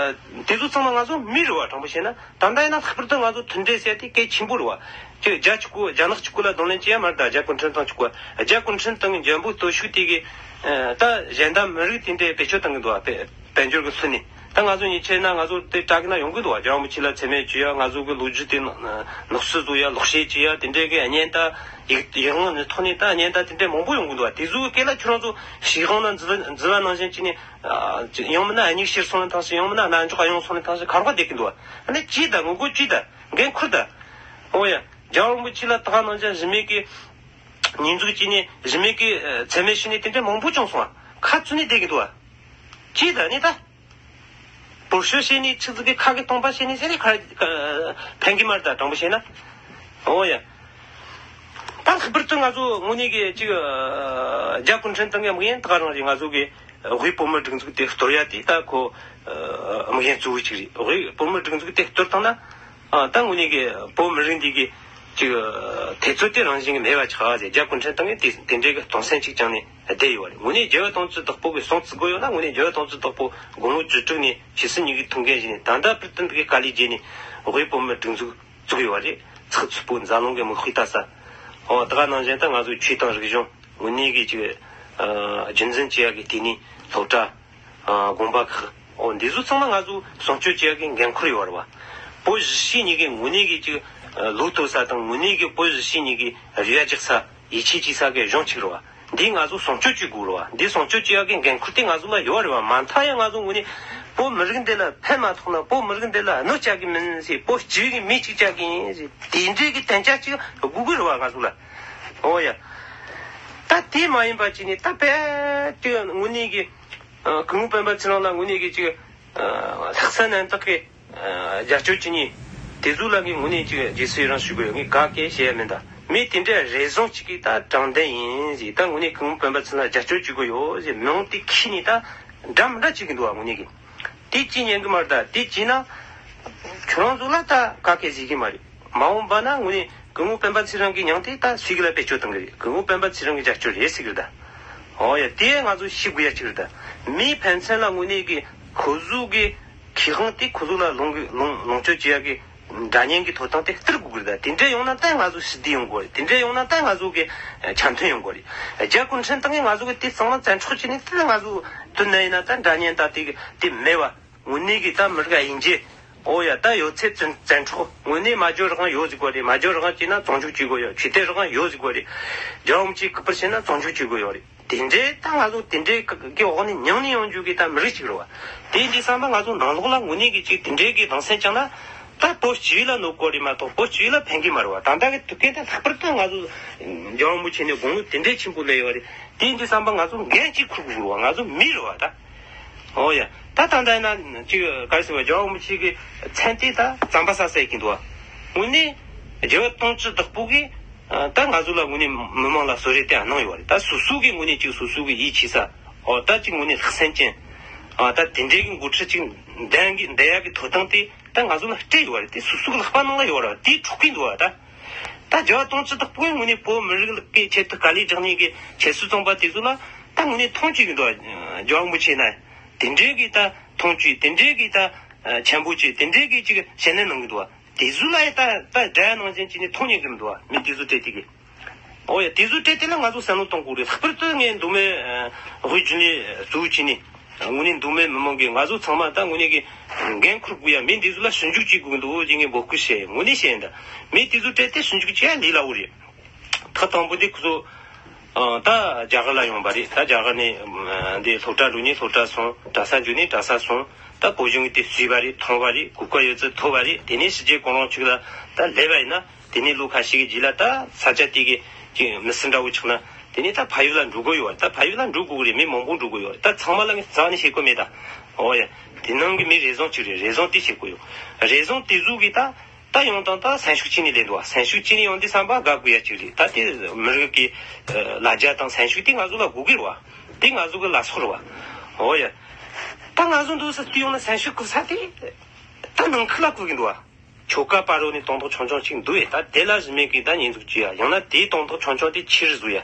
དེ་ཚོ་ཚང་མ་ང་ཚོ་མི་རེད་བ། དྲང་པོ་བཤད་ན་ད་ལྟ་ཡིན་ན་ལྷག་པར་དུ་ང་ཚོ་མཐུན་སྒྲིལ་ཟེར་དེ་གལ་ཆེན་པོ་རེད་བ། ཅིག་རྒྱ་གཅིག་པོ་རྒྱ་ནག་གཅིག་པོ་ལ་གདོང་ལེན་བྱེད་ཡ་མ་རེད་ད། རྒྱ་གུང་ཁྲན་ཏང་གཅིག་པོ། རྒྱ་གུང་ཁྲན་ཏང་གི་འཇོན་པོ་སྟོབས་ཤུགས་དེ་གི་ད་གཞན་དག་མི་རིགས་དེ་འདྲའི་བེད་སྤྱོད་གཏང་གི་འདུག་བ། དཔལ་འབྱོར་གི་ཚུལ་ནས། ད་ང་ཚོ་ཉེས་ཆད་ན་ང་ཚོ་དེ་དྲག་གི་ན་ཡོང་གི་འདུག་བ། རྒྱལ་བ་རིན་པོ་ཆེ་ལ་མཚན་སྨད་བྱེད་ཡ། ང་ཚོ་གི་ལོ་རྒྱུས་དེ་ནག་བསུབ་བཟོ་ཡ། ལོག་བཤད་བྱེད་ཡ། དེ་འདྲའི་གི་བརྙན་དང་ཡིག་ཡིག་ངག་ནས་ཐོག་ནས་ད་བརྙན་དང་དེ་འདྲའི་མང་པོ་ཡོང་གི་འདུག་བ། དེ་ཚོའི་སྐད་ལ་ཁྱོད་རང་ཚོ་ཞེ་དྲག་ན་འཛུལ་འཛུལ་བ་ནང་བཞིན་བྱས་ནས། ཡང་མིན་ན་སྙིགས་ཕྱིར་སོང་ནས་ཐང་ཞིག་ཡང་མིན་ན་རྣ་འཇོག་གཡང་སོང་ནས་ཐང་ཞིག་ག་རེ་བསྡད་ཀྱི་འདུག་བ། ཨ་ནི་ཅི་ད་ངོ་རྒོལ་ཅི་ད་འགན་ཁུར་ད། འོ་ཡ། རྒྱལ་བ་རིན་པོ་ཆེ་ལ་ད་ག་ནང་བཞིན་གཞི་མེད་ཀྱི་ཉེས་འཛུགས་བྱས་ནས་གཞི་མེད་ཀྱི་མཚན་སྨད་ཞུས་ནས་དེ་འདྲ་མང་པོ་བྱུང་སོང་བ། ཁ་བཙུམ་ནས་བསྡད་ཀྱི་འདུག་བ། ཅི་ད་ནི་ད། བོད་ཤོར་བྱས་ནས་ཆི་ཟིག་གི་ཁ་གི་སྟོང་པ་བྱས་ནས་ཟེར་ནས་ཁ་ཕན་གི་མ་རེད་ད། དྲང་པོ་བཤད་ན། འོ་ཡ། ད་ལྷག་པར་དུ་ང་ཚོ་དངོས་གནས་ཀྱི་ཅིག་རྒྱ་གུང་ཁྲན་ཏང་གི་དམིགས་ཡུལ་ད་ག་རང་རེད། ང་ཚོ་གི་དབུས་བོད་མིའི་སྒྲིག་འཛུགས་དེ་གཏོར་ཡ་དེ་ད་ཁོ་དམིགས་ཡུལ་གཙོ་བོ་ཅིག་རེད། དབུས་བོད་མིའི་སྒྲིག་འཛུགས་དེ་གཏོར་བཏང་ན། ད་དངོས་གནས་ཀྱི་བོད་མི་རིགས་འདི་གི་ཅིག་འཐབ་རྩོད་དེ་རང་བཞིན་གྱི་མེད་པ་ཆགས་ཟེར། རྒྱ་གུང་ཁྲན་ཏང་གིས་དེ་དེ་འདྲའི་གི་གདུང་སེམས་ཅིག་བཅངས་ནས་བསྡད་ཡོད་རེད། དངོས་གནས་རྒྱལ་བ་དོན་གཙོ་བདག་པོ་གི་སྲོག་བརྩི་དགོས་ཡོད་ན། དངོས་གནས་རྒྱལ་བ་དོན་གཙོ་བདག་པོ་དགུང་ལོ་བཅུ་དྲུག་ནས་ཇི་སྲིད་མྱུ་གུ་ཐོན་མཁན་ཞིག་ནས་ད་ལྟ་བར་དུ་འདི་གི་དཀའ་ལས་བརྒྱབ་ནས་དབུས་བོད་མིའི་སྒྲིག་འཛུགས་བཙུགས་ཡོད་རེད། ཚགས་ཚུད་པོ་འཛམ་གླིང་གི་མིག་དཔེ་ལྟ་ས། འོ་ད་ག་ནང་བཞིན་ད་ང་ཚོའི་ཆོས་དང་རིག་གཞུང་དངོས་གནས་ཀྱི་ཅིག་རྒྱུན་འཛིན་བྱེད་ཡ་གི་དེ་ནས་སློབ་གྲྭ། དགོན་པ་ཁག་འོ་འདི་ཚོ་ཚང་མ་ང་ཚོ་སྲུང་སྐྱོབ་བྱེད་ཡ་གི་འགན་ཁུར་ཡོད་རེད་བ། བོད་གཞིས་བྱེས་གཉིས་ཀའི་དངོས་གནས་ཀྱི་ཅིག་ལོ་ཐོག་ས་དང་དངོས་གནས་ཀྱི་བོད་གཞིས་བྱེས་གཉིས་ཀའི་རེ་བ་རྒྱག་ས་ཡིད་ཆེས་བྱེད་ས་གི་གཞུང་གཅིག་རེད་བ། འདི་ང་ཚོ་སྲུང་སྐྱོབ་བྱེད་དགོས་རེད་བ། འདི་སྲུང་སྐྱོབ་བྱེད་ཡ་གི་འགན་ཁུར་དེ་ང་ཚོ་ལ་ཡོད་རེད་བ། མ་མཐའ་ཡང་ང་ཚོ་དངོས་གནས་བོད་མི་རིགས་འདི་ལ་ཕན་མ་ཐོགས་ན། བོད་མི་རིགས་འདི་ལ་གནོད་བྱ་གི་མིན་ཟེར། བོད་སྤྱི་པའི་གི་མི་གཅིག་བྱ་གི་ཡིན་ཟེར། དེ་འདྲའི་གི་དན་ཆ་གཅིག་དགོས་ཀྱི་རེད་བ་ང་ཚོ་ལ། འོ་ཡ། ད་དེ་མ་ཡིན་པ་ཅིག་ནི་ད་དཔེ་དེ་དངོས་གནས་གི་སྐུ་ངོ་སྤེན་པ་ཚེ་རིང་ལ་དངོས་གནས་ཀྱི་ཅིག་ལྷག་བསམ་རྣམ་དག་གི་རྒྱབ་སྐྱོར་བྱེད་མཁན་དེ་ཚོ་ལ་གི་དངོས་གནས་ཅིག་རྗེས་སུ་ཡི་རང་ཞུ་དགོས་ཡོད། ངས་ག་གེ་བཤད་ཡ་མིན་ད། མི་དེ་འདྲའི་རེ་ཟུང་ཅིག་གིས་ད་དྲང་བདེན་ཡིན་ཟེར། ད་དངོས་གནས་སྐུ་ངོ་སྤེན་པ་ཚེ་རིང་ལ་རྒྱབ་སྐྱོར་བྱེད་དགོས་ཡོད་ཟེར་མིང་དེ་ཁྱེར་ནས་ད་འདྲ་མི་འདྲ་བྱེད་ཀྱི་འདུག་བ། དངོས་གནས་ཀྱི་དེ་ཅི་ཉན་གི་མ་རེད་ད། དེ་བྱས་ན་ཁྱོད་རང་ཚོ་ལ་ད་ག་གེ་ཟེར་གི་མ་རེད། མ་འོངས་པ་ན་དངོས་གནས་སྐུ་ངོ་སྤེན་པ་ཚེ་རིང་གི་མྱིང་དེ་ད་སུས་གི་ལ་བེད་སྤྱོད་གཏོང་གི་རེད། སྐུ་ངོ་སྤེན་པ་ཚེ་རིང་གི་རྒྱབ་སྐྱོར་རེད་ཟེར་གི་རེད་ད། ཨོ་ཡ། དེ་ང་ཚོ་ཤེས་དགོས་ཡ་གཅིག་རེད་ད། མིའི་ཕན་ཚུན་ལ་དངོས་གནས་ཀྱི་ཁོ་ཚོ་གི་ཁེ་དབང་དེ་ཁོ་ཚོ་ལ་ལོངས་ཀྱི་ལོངས་ལོངས་སྤྱོད་བྱེད་ཡ་གི་འདྲ་མཉམ་གྱི་ཐོབ་ཐང་དེ་སྟེར་དགོས་ཀྱི་རེད་ད། དེ་འདྲ་ཡོང་ན་ད་ང་ཚོ་ཞི་བདེ་ཡོང་གི་རེད། དེ་འདྲ་ཡོང་ན་ད་ང་ཚོ་གི་འཆམ་མཐུན་ཡོང་གི་རེད། རྒྱ་གུང་ཁྲན་ཏང་གིས་ང་ཚོ་གི་དེ་གཙང་མ་བཙན་འཕྲོག་བྱས་ནས་དེ་ང་ཚོ་དོན་ན་ཡིན་ན་ད་འདྲ་མཉམ་ད་དེ་གི་དེ་མེད་པ། དངོས་གནས་ཀྱི་ད་མི་རིགས་དབྱེ་འབྱེད། ཨོ་ཡ། ད་ཡོད་ཚད་བཙན་བཙན་འཕྲོག་དངོས་གནས་སྨྲ་བརྗོད་རང་དབང་ཡོད་ཟིག་པ་རེད། སྨྲ་བརྗོད་རང་དབང་བྱས་ན་བཙོན་འཇུག་བྱེད་དགོས་ཡོད། ཆོས་དད་རང་དབང་ཡོད་ཟིག་པ་རེད། རྒྱལ་བ་རིན་པོ་ཆེས་སྐུ་པར་བྱས་ན་བཙོན་འཇུག་བྱེད་དགོས་ཡོད་རེད། དེ་འདྲའི་ད་ང་ཚོ་དེ་འདྲའི་གི་འོག་ནས་མྱངས་ནས་ཡོང་རྒྱུ་གི་ད་མི་རིགས་ཅིག་རེད་བ། དེ་འདི་བསམ་པ་ང་ཚོ་ནང་ལོགས་ལ་དངོས་གནས་ཀྱི་ཅིག་དེ་འདྲའི་གི་རང་སེམས་བཅངས་ན། ད་བོད་སྤྱི་ཡོངས་ལ་གནོད་གོ་རེད་མ་གཏོགས་བོད་སྤྱི་ཡོངས་ལ་ཕན་གི་མ་རེད་བ། ད་ལྟ་གི་དུས་སྐབས་དེ་ལྷག་པར་དུ་ང་ཚོ་རྒྱལ་བ་རིན་པོ་ཆེ་ནས་དགོངས་པ་དེ་འདྲའི་ཆེན་པོ་སླེབས་ཡོད་རེད། དེ་འདི་བསམ་པ་ང་ཚོ་འགན་གཅིག་འཁུར་དགོས་རེད་བ། ང་ཚོ་མི་རེད་བ་ད། ཨོ་ཡ། ད་ད་ལྟ་ཡིན་ན་ཅིག་ག་རེ་ཟེར་བ། རྒྱལ་བ་རིན་པོ་ཆེ་གི་མཚན་དེ་ད་རྩམ་པ་ཟ་ཟེར་གྱིན་འདུག་བ། དངོས་གནས་རྒྱལ་བ་དུང་ཕྱུར་བདག་པོ་གིས་ད་ང་ཚོ་ལ་དངོས་གནས་མི་མང་ལ་གསོལ་རས་དེ་གནང་ཡོད་རེད། ད་སོ་སོ་གི་དངོས་གནས་ཅིག་སོ་སོ་གི་ཡིད་ཆེས་ས། ཨོ་ད་ཅིག་དངོས་གནས་ལྷག་སེམས་ཅན། ཨ་ད་དེ་འདྲའི་གི་འགོ་ཁྲིད་ཅིག་འདེམས་གི་འདེམས་ཡག་གི་ཐོབ་ཐང་དེ་ད་ང་ཚོ་ལ་སྤྲད་ཡོད་རེད། དེ་སོ་སོ་གི་ལག་པ་ནང་ལ་ཡོད་རེད། དེ་འཕྲོག་གིན་འདུག་བ་ད། ད་རྒྱལ་བ་དུང་ཕྱུར་བདག་པོས་དངོས་གནས་བོད་མི་རིགས་ཀྱི་ཆེད་དུ་དཀའ་ལས་རྒྱག་མཁན་གྱི་ཆེད་སྲིད་ཚོང་པ་དེ་ཚོ་ལ་ད་དངོས་གནས་མཐོང་ཆེན་གྱི་འདུག་རྒྱལ་བ་རིན་པོ་ཆེ་ན། དེ་འདྲའི་གི་ད་མཐོང་ཆེན། དེ་འདྲའི་གི་ད་ཆེན་པོ་ཆེ། དེ་འདྲའི་གི་ཅིག་ཞལ་ནས་གནང་གི་འདུག་དེ་ཚོ་ལ་ཡ་ད་ད་དགྲ་ནང་བཞིན་བྱས་ནས་མཐོང་ཉན་གི་མི་འདུག་མི་དེ་ཚོ་སྤྲད་དེ་གི། ཨོ་ཡ། དེ་ཚོ་སྤྲད་དེ་ལ་ང་ཚོ་བསམ་བློ་གཏོང་དགོས་རེད། ལྷག་པར་དུ་ངས་མདོ་སྨད་དབུས་རྒྱུན་ལས་གཙོ་བོ་བྱས་ནས། དངོས་གནས་མདོ་སྨད་མི་མང་གིས་ང་ཚོ་ཚང་མ་ད་དངོས་གནས་ཀྱི་འགན་འཁུར་དགོས་ཡ། མི་འདི་ཚོ་ལ་ཞིབ་འཇུག་བྱེད་དགོས་ཀྱི་འདུག་ཅེས་ངས་འབོད་སྐུལ་བྱས། དངོས་གནས་བཤད་ཡིན་ད། མི་འདི་ཚོ་སྤྲད་དེ་ཞིབ་འཇུག་བྱེད་ཡ་ལས་སླ་བོ་རེད། ཐག་དང་པོ་འདི་ཁོ་ཚོ་ཨ་ད་རྒྱ་གར་ལ་ཡོང་པ་རེད། ད་རྒྱ་གར་ནས་འདི་སློབ་གྲྭ་འགྲོ་ནས་སློབ་གྲྭ་སོང་། གྲྭ་ས་འགྲོ་ནས་གྲྭ་ས་སོང་། ད་བོད་གཞུང་གིས་དེ་བརྩིས་པ་རེད། མཐོང་བ་རེད། གོ་སྐབས་ཡོད་ཚད་ཐོབ་པ་རེད། དེ་ནས་ཕྱི་རྒྱལ་གུང་ཁྲན་ཞིག་ལ་ད་སླེབས་པ་ཡིན་ན། དེ་ནས་ལོ་ཁ་ཤས་ཀྱི་རྗེས་ལ་ད་ས་ཆ་དེ་གི་ཅིག་མི་སེར་འདྲ་བོ་ཆགས་ན། དེ་ནས་ད་ཕ་ཡུལ་ལ་འགྲོ་དགོས་ཡོད་རེད། ད་ཕ་ཡུལ་ལ་འགྲོ་དགོས་ཀྱི་རེད། མི་མང་པོ་འགྲོ་དགོས་ཡོད་རེད། ད་ཚང་མ་ལ་ངས་རྩ་ནས་བཤད་དགོས་མེད་ད། ཨོ་ཡ། དེ་ནང་གི་མི་རེ་ཟུང་གཅིག་རེད། རེ་ཟུང་དེ་བཤད་དགོས་ཡོད། རེ་ཟུང་དེ་ཚོ་གིས་ད་ད་ཡོང་དང་ད་སེམས་ཤུགས་ཅི་ནས་ལེན་འདུག་བ། སེམས་ཤུགས་ཅི་ནས་ཡོང་དུས་བསམ་པ་དགའ་དགོས་ཡ་གཅིག་རེད། ད་དེ་མི་རིགས་ཀྱི་ལ་རྒྱ་དང་སེམས་ཤུགས་དེ་ང་ཚོ་ལ་དགོས་ཀྱི་རེད་བ། དེ་ང་ཚོ་གི་ལ་སོགས་རེད་བ། ཨོ་ཡ། ད་ང་ཚོ་འདུག་ས་དེ་ཡོང་ན་སེམས་ཤུགས་དགོས་ས་དེ་ད་ནང་ཁུལ་ལ་དགོས་ཀྱི་འདུག་བ། ཆོལ་ཁ་བར་རོ་ནས་དོན་དག་ཆུང་ཆུང་ཅིག་འདུག་ཡ། ད་དེ་ལ་གཞི་མེད་ཀྱི་ད་ཉེས་འཛུགས་བྱེད་ཡ། ཡང་ན་དེའི་དོན་དག་ཆུང་ཆུང་དེ་ཆེ་རུ་བཟོ་ཡ།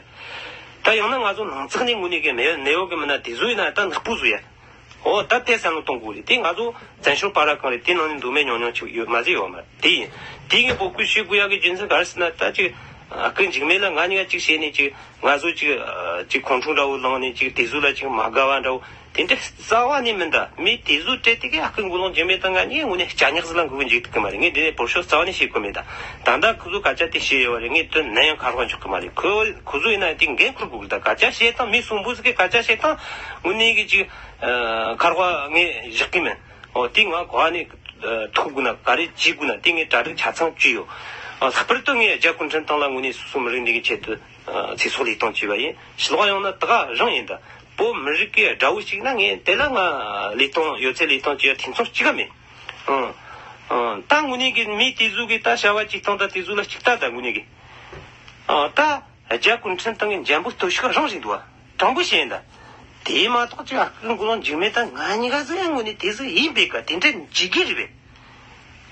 ད་ཡང་ན་ང་ཚོ་ནང་ཚགས་ནས་དངོས་གནས་ཀྱི་མེད་ནད་ཡོད་ཀྱི་མི་སྣ་དེ་ཚོ་ཡིན་ན་ད་ནག་པོ་བཟོ་ཡ། འོ་ད་དེ་བསམ་བློ་གཏོང་དགོས་རེད། དེ་ང་ཚོ་བཙན་བྱོལ་བར་ར་གང་རེད། དེ་ནང་ནས་མདོ་སྨད་ཉུང་ཉུང་ཅིག་ཡོད་མ་ཟེར་ཡོད་མ་རེད། དེ་ཡིན། དེ་ངས་འབོད་སྐུལ་ཞུ་དགོས་ཡ་གི་རྒྱུ་མཚན་ག་རེ་ཟེར་ན། ད་ཅིག་ཨ་ཁུ་འཇིགས་མེད་ལ་ང་གཉིས་ཀ་ཅིག་བྱས་ནས་ཅིག་ང་ཚོ་ཅིག་ཨ་ཅིག་ཁོང་ཁྲོ་འདྲ་བོ་ལངས་ནས་ཅིག་དེ་ཚོ་ལ་ཅིག་མ་དགའ་བ་འདྲ་བོ། དེ་འདྲ་རྩ་བ་ནས་མིན་ད། མི་དེ་ཚོ་སྤྲད་དེ་གི་ཨ་ཁུ་མགོ་ལོག་འཇིགས་མེད་དང་ང་གཉིས་དངོས་གནས་སྐྱ་ཉག་ཟིག་ལ་འགུལ་གི་འཇུག་ཐུབ་ཀི་མ་རེད། ངས་དེ་ནས་བོད་ཤོག་རྩ་བ་ནས་བཤད་གི་མེད་ད། ད་ལྟ་ཁོ་ཚོ་སྐད་ཆ་དེ་བཤད་ཡོད་རེད། ངས་དོན་ནན་ཡང་ཁ་རོག་འཇོག་གི་མ་རེད། ཁོ་ཁོ་ཚོ་ཡིན་ན་དེ་འགན་འཁུར་དགོས་གི་ད། སྐད་ཆ་བཤད་སྟངས་མི་གསོན་པོ་ཟིག་གི་སྐད་ཆ་བཤད་སྟངས་དངོས་གནས་གི་ཅིག་ཁ་རོག་ངས་བཞག་གི་མིན། འོ་དེ་ང་གོ་བ་ནས་ཐུག་དགོས་ན་ག་རེ་བྱེད་དགོས་ན་དེ་ངས་གྲ་སྒྲིག་ཆ་ཚང་བྱས་ཡོད། ལྷག་པར་དུ་ངས་རྒྱ་གུང་ཁྲན་ཏང་ལ་དངོས་གནས་སོ་སོ་མི་རིགས་འདི་གི་ཆེད་དུ། ཨ་ཚེ་སྲོག་ལས་གཏོང་བྱས་པ་ཡིན། ཕྱི་ལོགས་ཡོང་ན་ད་ག་རང་ཡིན་ད། བོད་མི་རིགས་ཀྱི་དགྲ་བོ་ཞིག་ན་ངས་དེ་ལ་ང་ལས་གཏོང་ཡོད་ཚད་ལས་གཏོང་བྱེད་ཡ་ཐེ་ཚོམ་གཅིག་ག་མེད། ཨང་ཨང་། ད་དངོས་གནས་ཀྱི་མི་དེ་ཚོ་གི་ད་བྱ་བ་ཅིག་བཏང་ད་དེ་ཚོ་ལ་ཅིག་ལྟ་ད་དངོས་གནས་ཀྱི། ཨ་ད་རྒྱ་གུང་ཁྲན་ཏང་གི་འཇམ་པོ་སྟོབས་ཤུགས་རང་བཞིན་འདུག་བ། དྲང་པོ་བཤད་ཡིན་ད། དེ་མ་གཏོགས་ཅིག་ཨ་ཁུ་མགོ་ལོག་འཇིགས་མེད་ད་ང་གཉིས་ཀ་ཚོ་ཡང་དངོས་གནས་དེ་ཚོ་ཡིན་པས་ཀ་དེ་འདྲ་འཇིགས་ཀྱི་རེད་པས།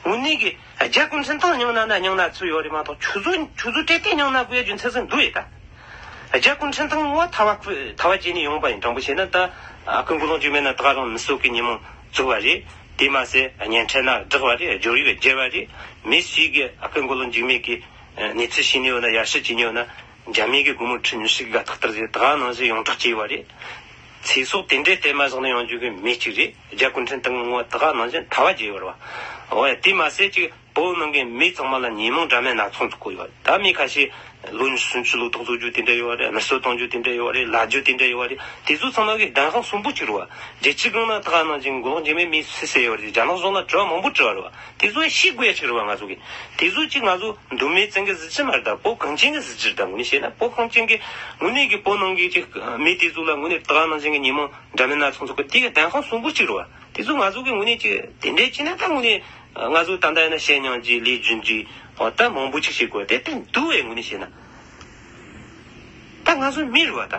དངོས་གནས་ཀྱི་རྒྱ་གུང་ཁྲན་ཏང་སྙིང་ན་ན་སྙིང་ན་ཚུར་ཡོད་རེད་མ་གཏོགས་ཁྱོད་ཚོ་ཁྱོད་ཚོ་སྤྲད་དེ་སྙིང་ན་དགོས་ཡ་རྒྱུ་མཚན་ཟིག་འདུག་ཡོད་ད། རྒྱ་གུང་ཁྲན་ཏང་ངོ་ཐ་བ་ཐ་བ་བྱས་ནས་ཡོང་པ་ཡིན། དྲང་པོ་བཤད་ན་ད་ཨ་ཁུ་མགོ་ལོག་འཇིགས་མེད་ན་ད་ག་རང་མི་གསོད་ཀྱི་ཉིན་མོ་བཙུགས་པ་རེད། དེ་མ་ཟད་བརྙན་འཕྲིན་ན་བསྒྲགས་པ་རེད། སྦྱོར་ཡིག་བརྒྱབ་པ་རེད། མི་སུས་ཀྱི་ཨ་ཁུ་མགོ་ལོག་འཇིགས་མེད་ཀྱི་གནས་ཚུལ་ཤེས་ནས་ཡོད་ན། ཡར་ཞུ་བྱས་ནས་ཡོད་ན། འཇར་མན་གྱི་སྒོར་མོ་ཁྲི་ཉི་ཤུ་གི་དགའ་ཐག་ལྟར་ཟེར་ད་ག་ནང་བཞིན་ཡོངས་གྲགས་བྱས་པ་རེད། ཚེ་སྲོག་དེ་འདྲའི་གཏད་མ་བཞག་ནས་ཡོང་རྒྱུ་གི་མི་གཅིག་རེད། རྒྱ་གུང་ཁྲན་ཏང་ངོ་ད་ག་ནང་བཞིན་ཐ་བ་བརྗེ་བར་བ། འོ་ཡ། དེ་མ་ཟད་ཅིག་བོད་ནང་གི་མི་ཚང་མ་ལ་ཉེས་མིང་འདྲ་མིན་སྣ་ཚོགས་འདུག་གོ་ཡོད། ད་མི་ཁ་ཤས་ལོ་ཉི་ཤུ་སུམ་ཅུ་ལོ་ཏོག་བཟོ་རྒྱུ་དེ་འདྲ་ཡོད་རེད། མི་གསོད་གཏོང་རྒྱུ་དེ་འདྲ་ཡོད་རེད། ལ་རྒྱུ་དེ་འདྲ་ཡོད་རེད། དེ་ཚོ་ཚང་མ་གི་བདེན་དཔང་གསོན་པོ་གཅིག་རེད་བ། རྒྱལ་སྤྱིའི་སྒང་ན་ད་ག་ནང་བཞིན་མགོ་ལོག་འཇིགས་མེད་མི་སུ་བསད་ཡོད་རེད། རྒྱ་ནག་གཞུང་ལ་དྲི་བ་མང་པོ་དྲི་བ་རེད་བ། དེ་ཚོ་ཤེས་དགོས་ཡ་ཅིག་རེད་བ། ང་ཚོ་གི་དེ་ཚོ་ཅིག་ང་ཚོ་མདོ་སྨད་ཅན་གི་གཟི་བརྗིད་མ་རེད་ད། བོད་གངས་ཅན་གི་གཟི་བརྗིད་རེད་ད། དངོས་གནས་བཤད་ན་བོད་གངས་ཅན་གི་དངོས་གནས་ཀྱི་བོད་ནང་གི་ཅིག་མི་དེ་ཚོ་ལ་དངོས་གནས་ད་ག་ནང་བཞིན་གི་ཉེས་མིང་འདྲ་མིན་སྣ་ཚོགས་འཛུགས་གི་དེ་གི་བདེན་དཔང་གསོན་པོ་གཅིག་རེད་བ། དེ་ཚོ་ང་ཚོ་གི་དངོས་གནས་ཅིག་དེ་འདྲས་བྱས་ན་ད་དངོས་གནས་ང་ཚོ་ད་ལྟ་ཡིན་ན་བཤད་མྱོང་གི་ལས་རྒྱུ་འབྲས་འོ་ད་མང་པོ་ཅིག་བཤད་དགོས་དེ་དེ་འདུག་བས། དངོས་གནས་བཤད་ན་ད་ང་ཚོ་མི་རེད་བ་ད།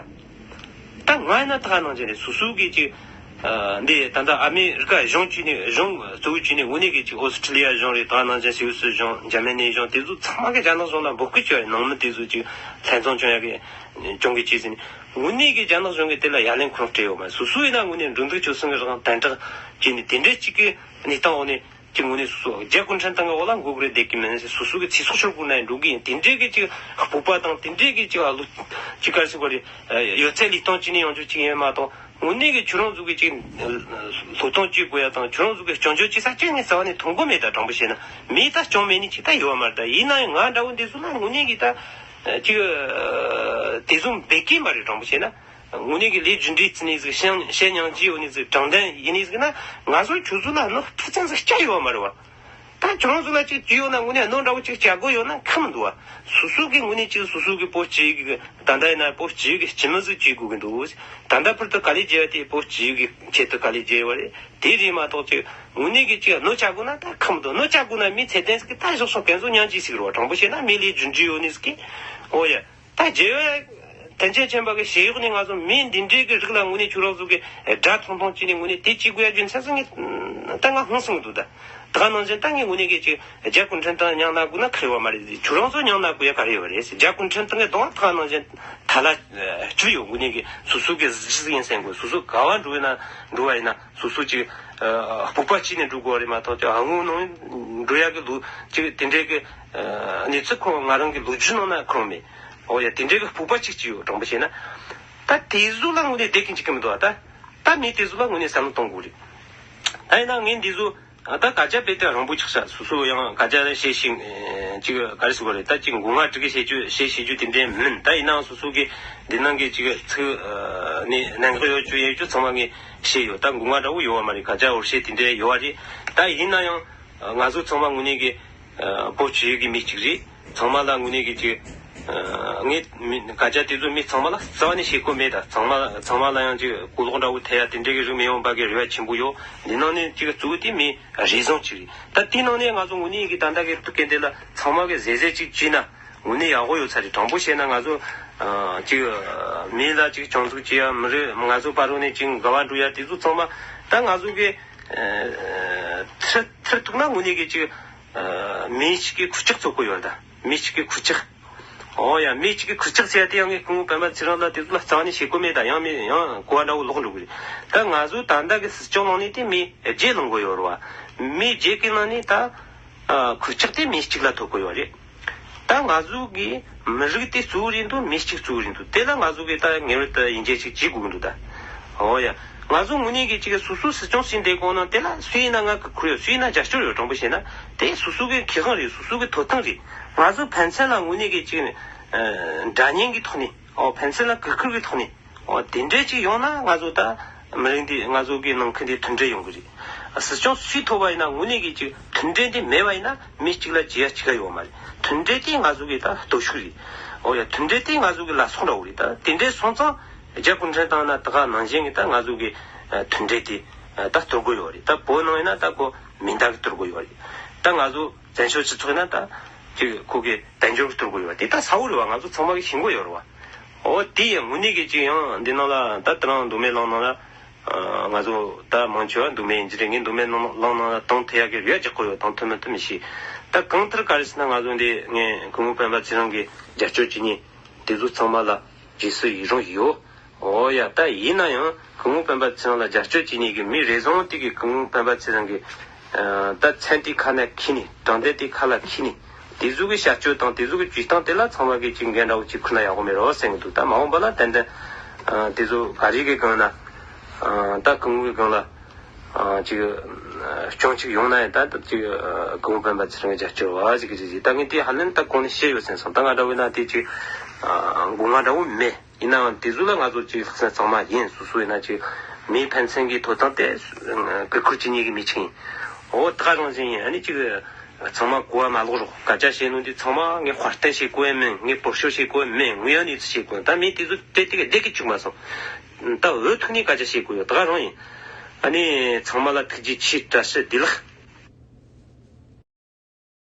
ད་ང་ཡིན་ན་ད་ག་ནང་བཞིན་རེད། སོ་སོ་གི་ཅིག་ འདི་ད་ལྟ་ཨ་མི་རི་ཀ་གཞུང་བཅས་ནས་གཞུང་གཙོ་བོ་བཅས་ནས་དངོས་གནས་ཀྱི་ཅིག་ཨོ་སི་ཁྲི་ལི་ཡ་གཞུང་རེད། ད་ནང་བཞིན་སུད་སི་གཞུང་འཇར་མ་ནི་གཞུང་དེ་ཚོ་ཚང་མ་གི་རྒྱ་ནག་གཞུང་ལ་འབོད་སྐུལ་བྱས་ནང་མི་དེ་ཚོ་ཅིག་ལྷན་འཛོམས་བྱུང་ཡ་གི་གྱོང་གི་ཅི་ཟིན་དངོས་གནས་ཀྱི་རྒྱ་ནག་གཞུང་གི་དེ་ལ་ཡ་ལན་ཁོ་རང་སྤྲད་ཡོད་མ་རེད། སོ་སོ་ཡིན་ན་དངོས་གནས་འགྲོ་འདུག་སྤྱོད་གསུམ་གི་རང་དན་དྲག་བྱས་ནས་དེ་འདྲའི་ཅིག་གི་གནས་སྟངས་འོག་ནས་ཅིག་དངོས་གནས་སོ་སོ་རྒྱ་གུང་ཁྲན་ཏང་གི་འོག་ལ་འགོ་དགོས་རེད་བསྡད་ཀྱི་མིན། སོ་སོ་གི་ཚེ་སྲོག་ཤོར་དགོས་ན་ཡང་འགྲོ་གི་ཡིན། དེ་འདྲའི་གི་ཅིག་སྤོབས་པ་དང་དེ་འདྲའི་གི་ཅིག་ཨ་ལུ་ཅིག་ག་རེ་ཟེར་དགོས་རེད། ཡོད་ཚད་ལུས་སྟོང་བྱས་ནས་ཡོང་རྒྱུ་ཅིག་ཡིན་མ་གཏོགས། དངོས་གནས་ཀྱི་ཁྱོད་རང་ཚོ་གི་ཅིག་སློབ་སྟོན་བྱེད་དགོས་ཡ་དང་ཁྱོད་རང་ཚོ་གི་སྐྱོན་བརྗོད་བྱེད་ས་གཅིག་ནས་རྩ་བ་ནས་མཐོང་གི་མེད། ད་དྲང་པོ་བཤད་ན་མིས་ད་སྐྱོན་མེད་ནི་ཅིག་ད་ཡོད་མ་རེད། ད་ཡིན་ན་ཡང་ང་འདྲ་བོ་འདི་ཚོ་ལ་དངོས་གནས་ཀྱི་ད་ཅིག་དེ་ཚོ་འབད་ཀྱི་མ་རེད། དྲང་པོ་བཤད་ན་དངོས་གནས་ཀྱི་ལས་རྒྱུ་འབྲས་བརྩིས་ནས་ཟིག་བཤད་བཤད་སྙིང་རྗེ་ཡོད་ནས་ཟིག་དྲང་བདེན་ཡིན་ནས་ཟིག་ན་ང་ཚོ་ཁྱོད་ཚོ་ལ་གནོད་ཕྲ་ཅན་ཟིག་བསྐྱལ་ཡོད་མ་རེད་བ། ད་ཁྱོད་རང་ཚོ་ལ་ཅིག་བྱས་ཡོད་ན་དངོས་གནས་གནོད་འདྲ་བོ་ཅིག་བྱ་དགོས་ཡོད་ན་ཁག་མི་འདུག་བ། སོ་སོ་གི་དངོས་གནས་ཅིག་སོ་སོ་གི་བོད་སྤྱི་གི་ད་ལྟ་ཡིན་ན་བོད་སྤྱི་གི་སྤྱི་མི་ཟིག་བྱེད་དགོས་ཀྱི་འདུག་ད་ལྟ་བར་དུ་དཀའ་ལས་བརྒྱབ་དེ་བོད་སྤྱི་གི་ཆེད་དུ་དཀའ་ལས་བརྒྱབ་ཡོད་རེད། དེ་རེད་མ་གཏོགས་ཅིག་དངོས་གནས་ཀྱི་ཅིག་གནོད་བྱ་དགོས་ན་ད་ཁག་མི་འདུག་གནོད་བྱ་དགོས་ན་མི་ཚད་ལྡན་ཟིག་གི་ད་གཞོགས་སོག་གན་སོ་སྙིང་རྗེ་ཟིག་རེད་བ། དྲང་པོ་བཤད་ན་མི་ལས་རྒྱུ་འབྲས་ཡོད་ནི་ཟིག་གི་འོ་ཡ། ད་རྒྱལ་བ་དན་ཅན་ཆེན་པོ་གི་ཞལ་འོག་ནས་ང་ཚོ་མི་འདི་འདྲའི་གི་རིགས་ལ་དངོས་གནས་ཁྱོད་རང་ཚོ་གི་དགྲ་མཐོང་མཐོང་བྱས་ནས་དངོས་གནས་དེ་བྱེད་དགོས་ཡ་རྒྱུ་མཚན་ཚོ་ངས་ད་ང་ཧང་སང་གི་འདུག་ད་ད་ག་ནང་བཞིན་ད་ངས་དངོས་གནས་གི་ཅིག་རྒྱ་གུང་ཁྲན་ཏང་མྱིང་ན་དགོས་ན་ཁེ་ཡོད་མ་རེད། ཁྱོད་རང་ཚོ་མྱིང་ན་དགོས་ཡ་ག་རེ་ཡོད་རེད། རྒྱ་གུང་ཁྲན་ཏང་གི་གདོང་ད་ག་ནང་བཞིན་ཐ་ལ་བཅུ་ཡོད། དངོས་གནས་གི་སོ་སོ་གི་གཟི་བརྗིད་ཡིན་སེམས་དགོས། སོ་སོ་ག་བ་འགྲོ་ཡིན་ན་འགྲོ་བ་ཡིན་ན་སོ་སོ་ཅིག་སྤོབས་པ་སྐྱེས་ནས་འགྲོ་དགོས་བ་རེད་མ་གཏོགས་ཅིག་ཨ་ངོ་ནང་འགྲོ་ཡ་གི་ལུགས་ཅིག་དེ་འདྲའི་གི་གནས་ཚུལ་ཁོང་ང་རང་གི་ལོ་རྒྱུས་ནང་ན་ཁོང་མེད། འོ་ཡ་དེ་འདྲའི་གི་སྤོབས་པ་གཅིག་ཅིག་ཡོད། དྲང་པོ་བཤད་ན་ད་དེ་ཚོ་ལ་དངོས་གནས་བསྡད་ཀྱི་འཇུག་གི་མི་འདུག་ད་ད་མི་དེ་ཚོ་ལ་དངོས་གནས་བསམ་བློ་གཏོང་དགོས་རེད། ད་ཡིན་ན་ངས་འདི་ཚོ་ད་བཀའ་རྒྱ་དཔེ་དེ་རིང་པོ་ཆགས་ཤག་སོ་སོ་ཡང་བཀའ་རྒྱ་ལ་བཤད་ཤིང་ཅིག་ག་རེ་ཟེར་དགོས་རེད། ད་ཅིག་མགོ་རྔ་དཀྲུག་གི་བཤད་རྒྱུ་བཤད་བཤད་རྒྱུ་དེ་འདྲའི་མིན། ད་ཡིན་ནའང་སོ་སོ་གི་འདི་ནང་གི་ཅིག་ཚིག་ནས་གནད་འགག་ཡོད་རྒྱུ་ཡོད་རྒྱུ་ཚང་མ་ངས་བཤད་ཡོད། ད་མགོ་རྔ་འདྲ་བོ་ཡོད་བ་མ་རེད། བཀའ་རྒྱ་འོར་བཤད་དེ་འདྲའི་ཡོད་བ་རེད། ད་ཡིན་ན་ཡང་ང་ཚོ་ཚང་མ་དངོས་གནས་ཀྱི་བོད་སྤྱི་ཡོངས་ཀྱི་མི་གཅིག་རེད། ཚང་མ་ལ་དངོས་གནས་ཀྱི་ཅིག་ངས་མི་བཀའ་རྒྱ་དེ་ཚོ་མི་ཚང་མ་ལ་རྩ་བ་ནས་བཤད་དགོས་མེད། ད་ཚང་མ་ཚང་མ་ལ་ཡང་ཅིག་གོ་ལོག་འདྲ་བོ་ཐེབས་ཡ་དེ་འདྲའི་གི་རིགས་མི་ཡོང་བ་གི་རེ་བ་ཆེན་པོ་ཡོད། འདི་ནང་ནས་ཅིག་གཙོ་བོ་དེ་མི་རེ་ཟུང་གཅིག་རེད། ད་དེའི་ནང་ནས་ང་ཚོ་དངོས་གནས་ཀྱི་ད་ལྟ་གི་སྐད་འདི་ལ་ཚང་མ་གི་གཟབ་གཟབ་ཅིག་བྱས་ན་དངོས་གནས་ཡག་པོ་ཡོད་ས་རེད། དྲང་པོ་བཤད་ན་ང་ཚོ་ཅིག་མི་ལ་ཅིག་སྐྱོན་འཛུགས་བྱེད་ཡ་མི་རེད། ང་ཚོ་བར་རོ་ནས་ཅིག་འགལ་བ་འགྲོ་ཡ་དེ་ཚོ་ཚང་མ་ད་ང་ཚོ་གི་ཐེར་ཐེར་ཐུག་ན་དངོས་གནས་ཀྱི་ཅིག་མི་ཞིག་གི་ཁུར་ལྕག་བཙུགས་དགོས་ཡོད། ད་མི་ཞིག་གི་ཁུར་ལྕག་འོ་ཡ། མི་གཅིག་གི་ཁུར་ལྕག་ཟེར་ཡ་དེ་ཡང་ངས་སྐུ་ངོ་སྤེན་པ་ཚེ་རིང་ལ་དེ་ཚོ་ལ་རྩ་བ་ནས་བཤད་དགོས་མེད། ད་ཡང་མི་ཡང་གོ་བ་འདྲ་བོ་ལོག་འགྲོ་གི་རེད། ད་ང་ཚོ་ད་ལྟ་གི་སྲིད་སྐྱོང་ནང་ནས་དེ་མི་བརྒྱད་ལངས་དགོས་ཡོད་རེད་བ། མི་བརྒྱད་ཀྱི་ནང་ནས་ད་ཁུར་ལྕག་དེ་མི་གཅིག་ལ་ཐོབ་དགོས་ཡོད་རེད། ད་ང་ཚོ་གི་མི་རིགས་དེ་གཙོ་བོ་རེད་འདུག་མི་གཅིག་གཙོ་བོ་རེད་འདུག་དེ་ལ་ང་ཚོ་གི་ད་ངེས་པར་དུ་ཡིད་འཇོག་ཅིག་བྱེད་དགོས་ཀྱི་འདུག་ད་འོ་ཡ། ང་ཚོ་དངོས་གནས་ཀྱི་ཅིག་སོ་སོ་སྲིད་སྐྱོང་བྱས་བསྡད་གོང་ན་དེ་ལ་སུ་ཡིན་ན་ང་གི་ཁུར་ཡོད། སུ་ཡིན་ན་རྒྱབ་སྐྱོར་ཡོད། དྲང་པོ་བཤད་ན་དེ་སོ་སོ་གི་ཁེ་དབང་རེད། སོ་སོ་གི་ཐོབ་ཐང་རེད། ང་ཚོ་ཕན་ཚུན་ལ་དངོས་གནས་ཀྱི་ཅིག་ནས་འདྲ་མཉམ་གྱི་ཐོག་ནས་ཨོ་ཕན་ཚུན་ལ་གུས་བཀུར་གྱི་ཐོག་ནས་ཨོ་དེ་འདྲས་ཅིག་ཡོང་ན་ང་ཚོ་ད་མི་རིགས་འདི་ང་ཚོ་གི་ནང་ཁུལ་འདི་མཐུན་སྒྲིལ་ཡོང་གི་རེད། སྲིད་སྐྱོང་སུས་ཐོབ་པ་ཡིན་ན་དངོས་གནས་ཀྱི་ཅིག་མཐུན་སྒྲིལ་འདི་མེད་པ་ཡིན་ན་མི་གཅིག་ལ་བྱེད་ཡ་གཅིག་ལ་ཡོད་མ་རེད། མཐུན་སྒྲིལ་དེ་ང་ཚོ་གི་ད་སྟོབས་ཤུགས་རེད། ཨོ་ཡ་མཐུན་སྒྲིལ་དེ་ང་ཚོ་གི་ལ་སོགས་འདྲ་བོ་རེད། ད་དེ་འདྲས་སོང་ཙང་རྒྱ་གུང་ཁྲན་ཏང་ན་ད་ག་ནང་བཞིན་གི་ད་ང་ཚོ་གི་མཐུན་སྒྲིལ་དེ་ད་གཏོར་དགོས་ཡོད་རེད། ད་བོད་ནང་ཡིན་ན་ད་ཁོ་མིང་རྟགས་གི་གཏོར་དགོས་ཡོད་རེད། ད་ང་ཚོ་བཙན་བྱོལ་སྤྱི་ཚོགས་ཡིན་ན་ད་ཅིག་ཁོ་གི་དལ་འབྱོར་གི་གཏོར་དགོས་ཡོད་རེད། དེ་ད་གསལ་བོ་རེད་བ། ང་ཚོ་ཚང་མ་གི་ཤེས་དགོས་ཡོད་རེད་བ། འོ་དེ་ཡང་དངོས་གནས་གི་ཅིག་ཡང་འདི་ནང་ལ་ད་དེ་རིང་མདོ་སྨད་ལམ་ནང་ལ་ང་ཚོ་ད་མང་ཆེ་བ་མདོ་སྨད་ཡིན་གྱི་རེད། ངས་མདོ་སྨད་ནང་ལམ་ནང་ལ་དང་ཐད་ཡག་གི་རེ་བ་རྒྱག་གི་ཡོད། དང་ཐུབ་མི་ཐུབ་མི་ཤེས། ད་གང་ལྟར་ག་རེ་ཟེར་ན་ང་ཚོ་འདི་ངས་སྐུ་ངོ་སྤེན་པ་ཚེ་རིང་གི་རྒྱབ་སྐྱོར་བྱེད་མཁན་དེ་ཚོ་ཚང་མ་ལ་རྗེས་སུ་ཡི་རང་ཡོད། འོ་ཡ། ད་ཡིན་ན་ཡང་སྐུ་ངོ་སྤེན་པ་ཚེ་རིང་ལ་རྒྱབ་སྐྱོར་བྱེད་མཁན་གྱི་མི་རེ་ཟུང་དེ་གི་སྐུ་ངོ་སྤེན་པ་ཚེ་རིང་གི་ད་མཚན་དེ་ཁ་ནས་འཁྱེར་ནས། དྲང་བདེན་དེ་ཁ་ལ་འཁྱེར་ནས། དེ་ཚོ་གི་བྱ་སྤྱོད་དང་དེ་ཚོ་གི་བྱེད་སྟངས་དེ་ལ་ཚང་མ་གི་ཅིག་འགན་འདྲ་བོ་ཅིག་འཁུར་ན་ཡག་པོ་མེད་རོགས་བསམ་གི་འདུག་ད་མ་འོངས་པ་ལ་ཏན་ཏན་དེ་ཚོ་ག་རེ་གི་སྒང་ན་ད་སྐུ་ངོ་གི་སྒང་ལ་ཅིག་སྐྱོན་ཅིག་ཡོང་ན་ཡང་ད་ཅིག་སྐུ་ངོ་སྤེན་པ་ཚེ་རིང་གི་རྒྱབ་སྐྱོར་བ་ཅིག་གི་ཅིག་ད་ངས་དེ་ཧ་ལམ་ད་གོང་ནས་བཤད་ཡོད་ཟིན་སོང་། ད་ང་འདྲ་བོ་ཡིན་ན་དེ་ཅིག་མགོ་རྔ་འདྲ་བོ་མེད། ཡིན་ནའང་དེ་ཚོ་ལ་ང་ཚོ་ཅིག་ལྷག་བསམ་གཙང་མ་ཡིན། སོ་སོ་ཡིན་ན་ཅིག་མིའི་ཕན་ཚུན་གྱི་ཐོབ་ཐང་དེ་གུས་བཀུར་བྱེད་མཁན་གྱི་མི་ཅིག་ཡིན། འོ་ད་ག་རང་བཞིན་ཡིན། ཨ་ནི་ཅིག་ཚང་མ་གོ་བ་མ་ལོག་རོགས། སྐད་ཆ་བཤད་ནོ་འདི་ཚང་མ་ངས་དཔར་བསྟན་བྱེད་དགོས་མིན། ངས་བོད་ཤོག་བྱེད་དགོས་མིན། ངོས་ཡང་ནས་ཚུལ་བྱེད་དགོས། ད་མི་དེ་ཚོ་དེ་དེ་ག་བསྡད་ཀྱི་བཅུག་མ་སོང་། ད་འོས་ཐོག་ནས་སྐད་ཆ་བཤད་དགོས་ཡོད། ད་ག་རང་ཡིན། ཨ་ནི་ཚང་མ་ལ་ཐུགས་རྗེ་ཆེ། བཀྲ་ཤིས་བདེ་ལེགས།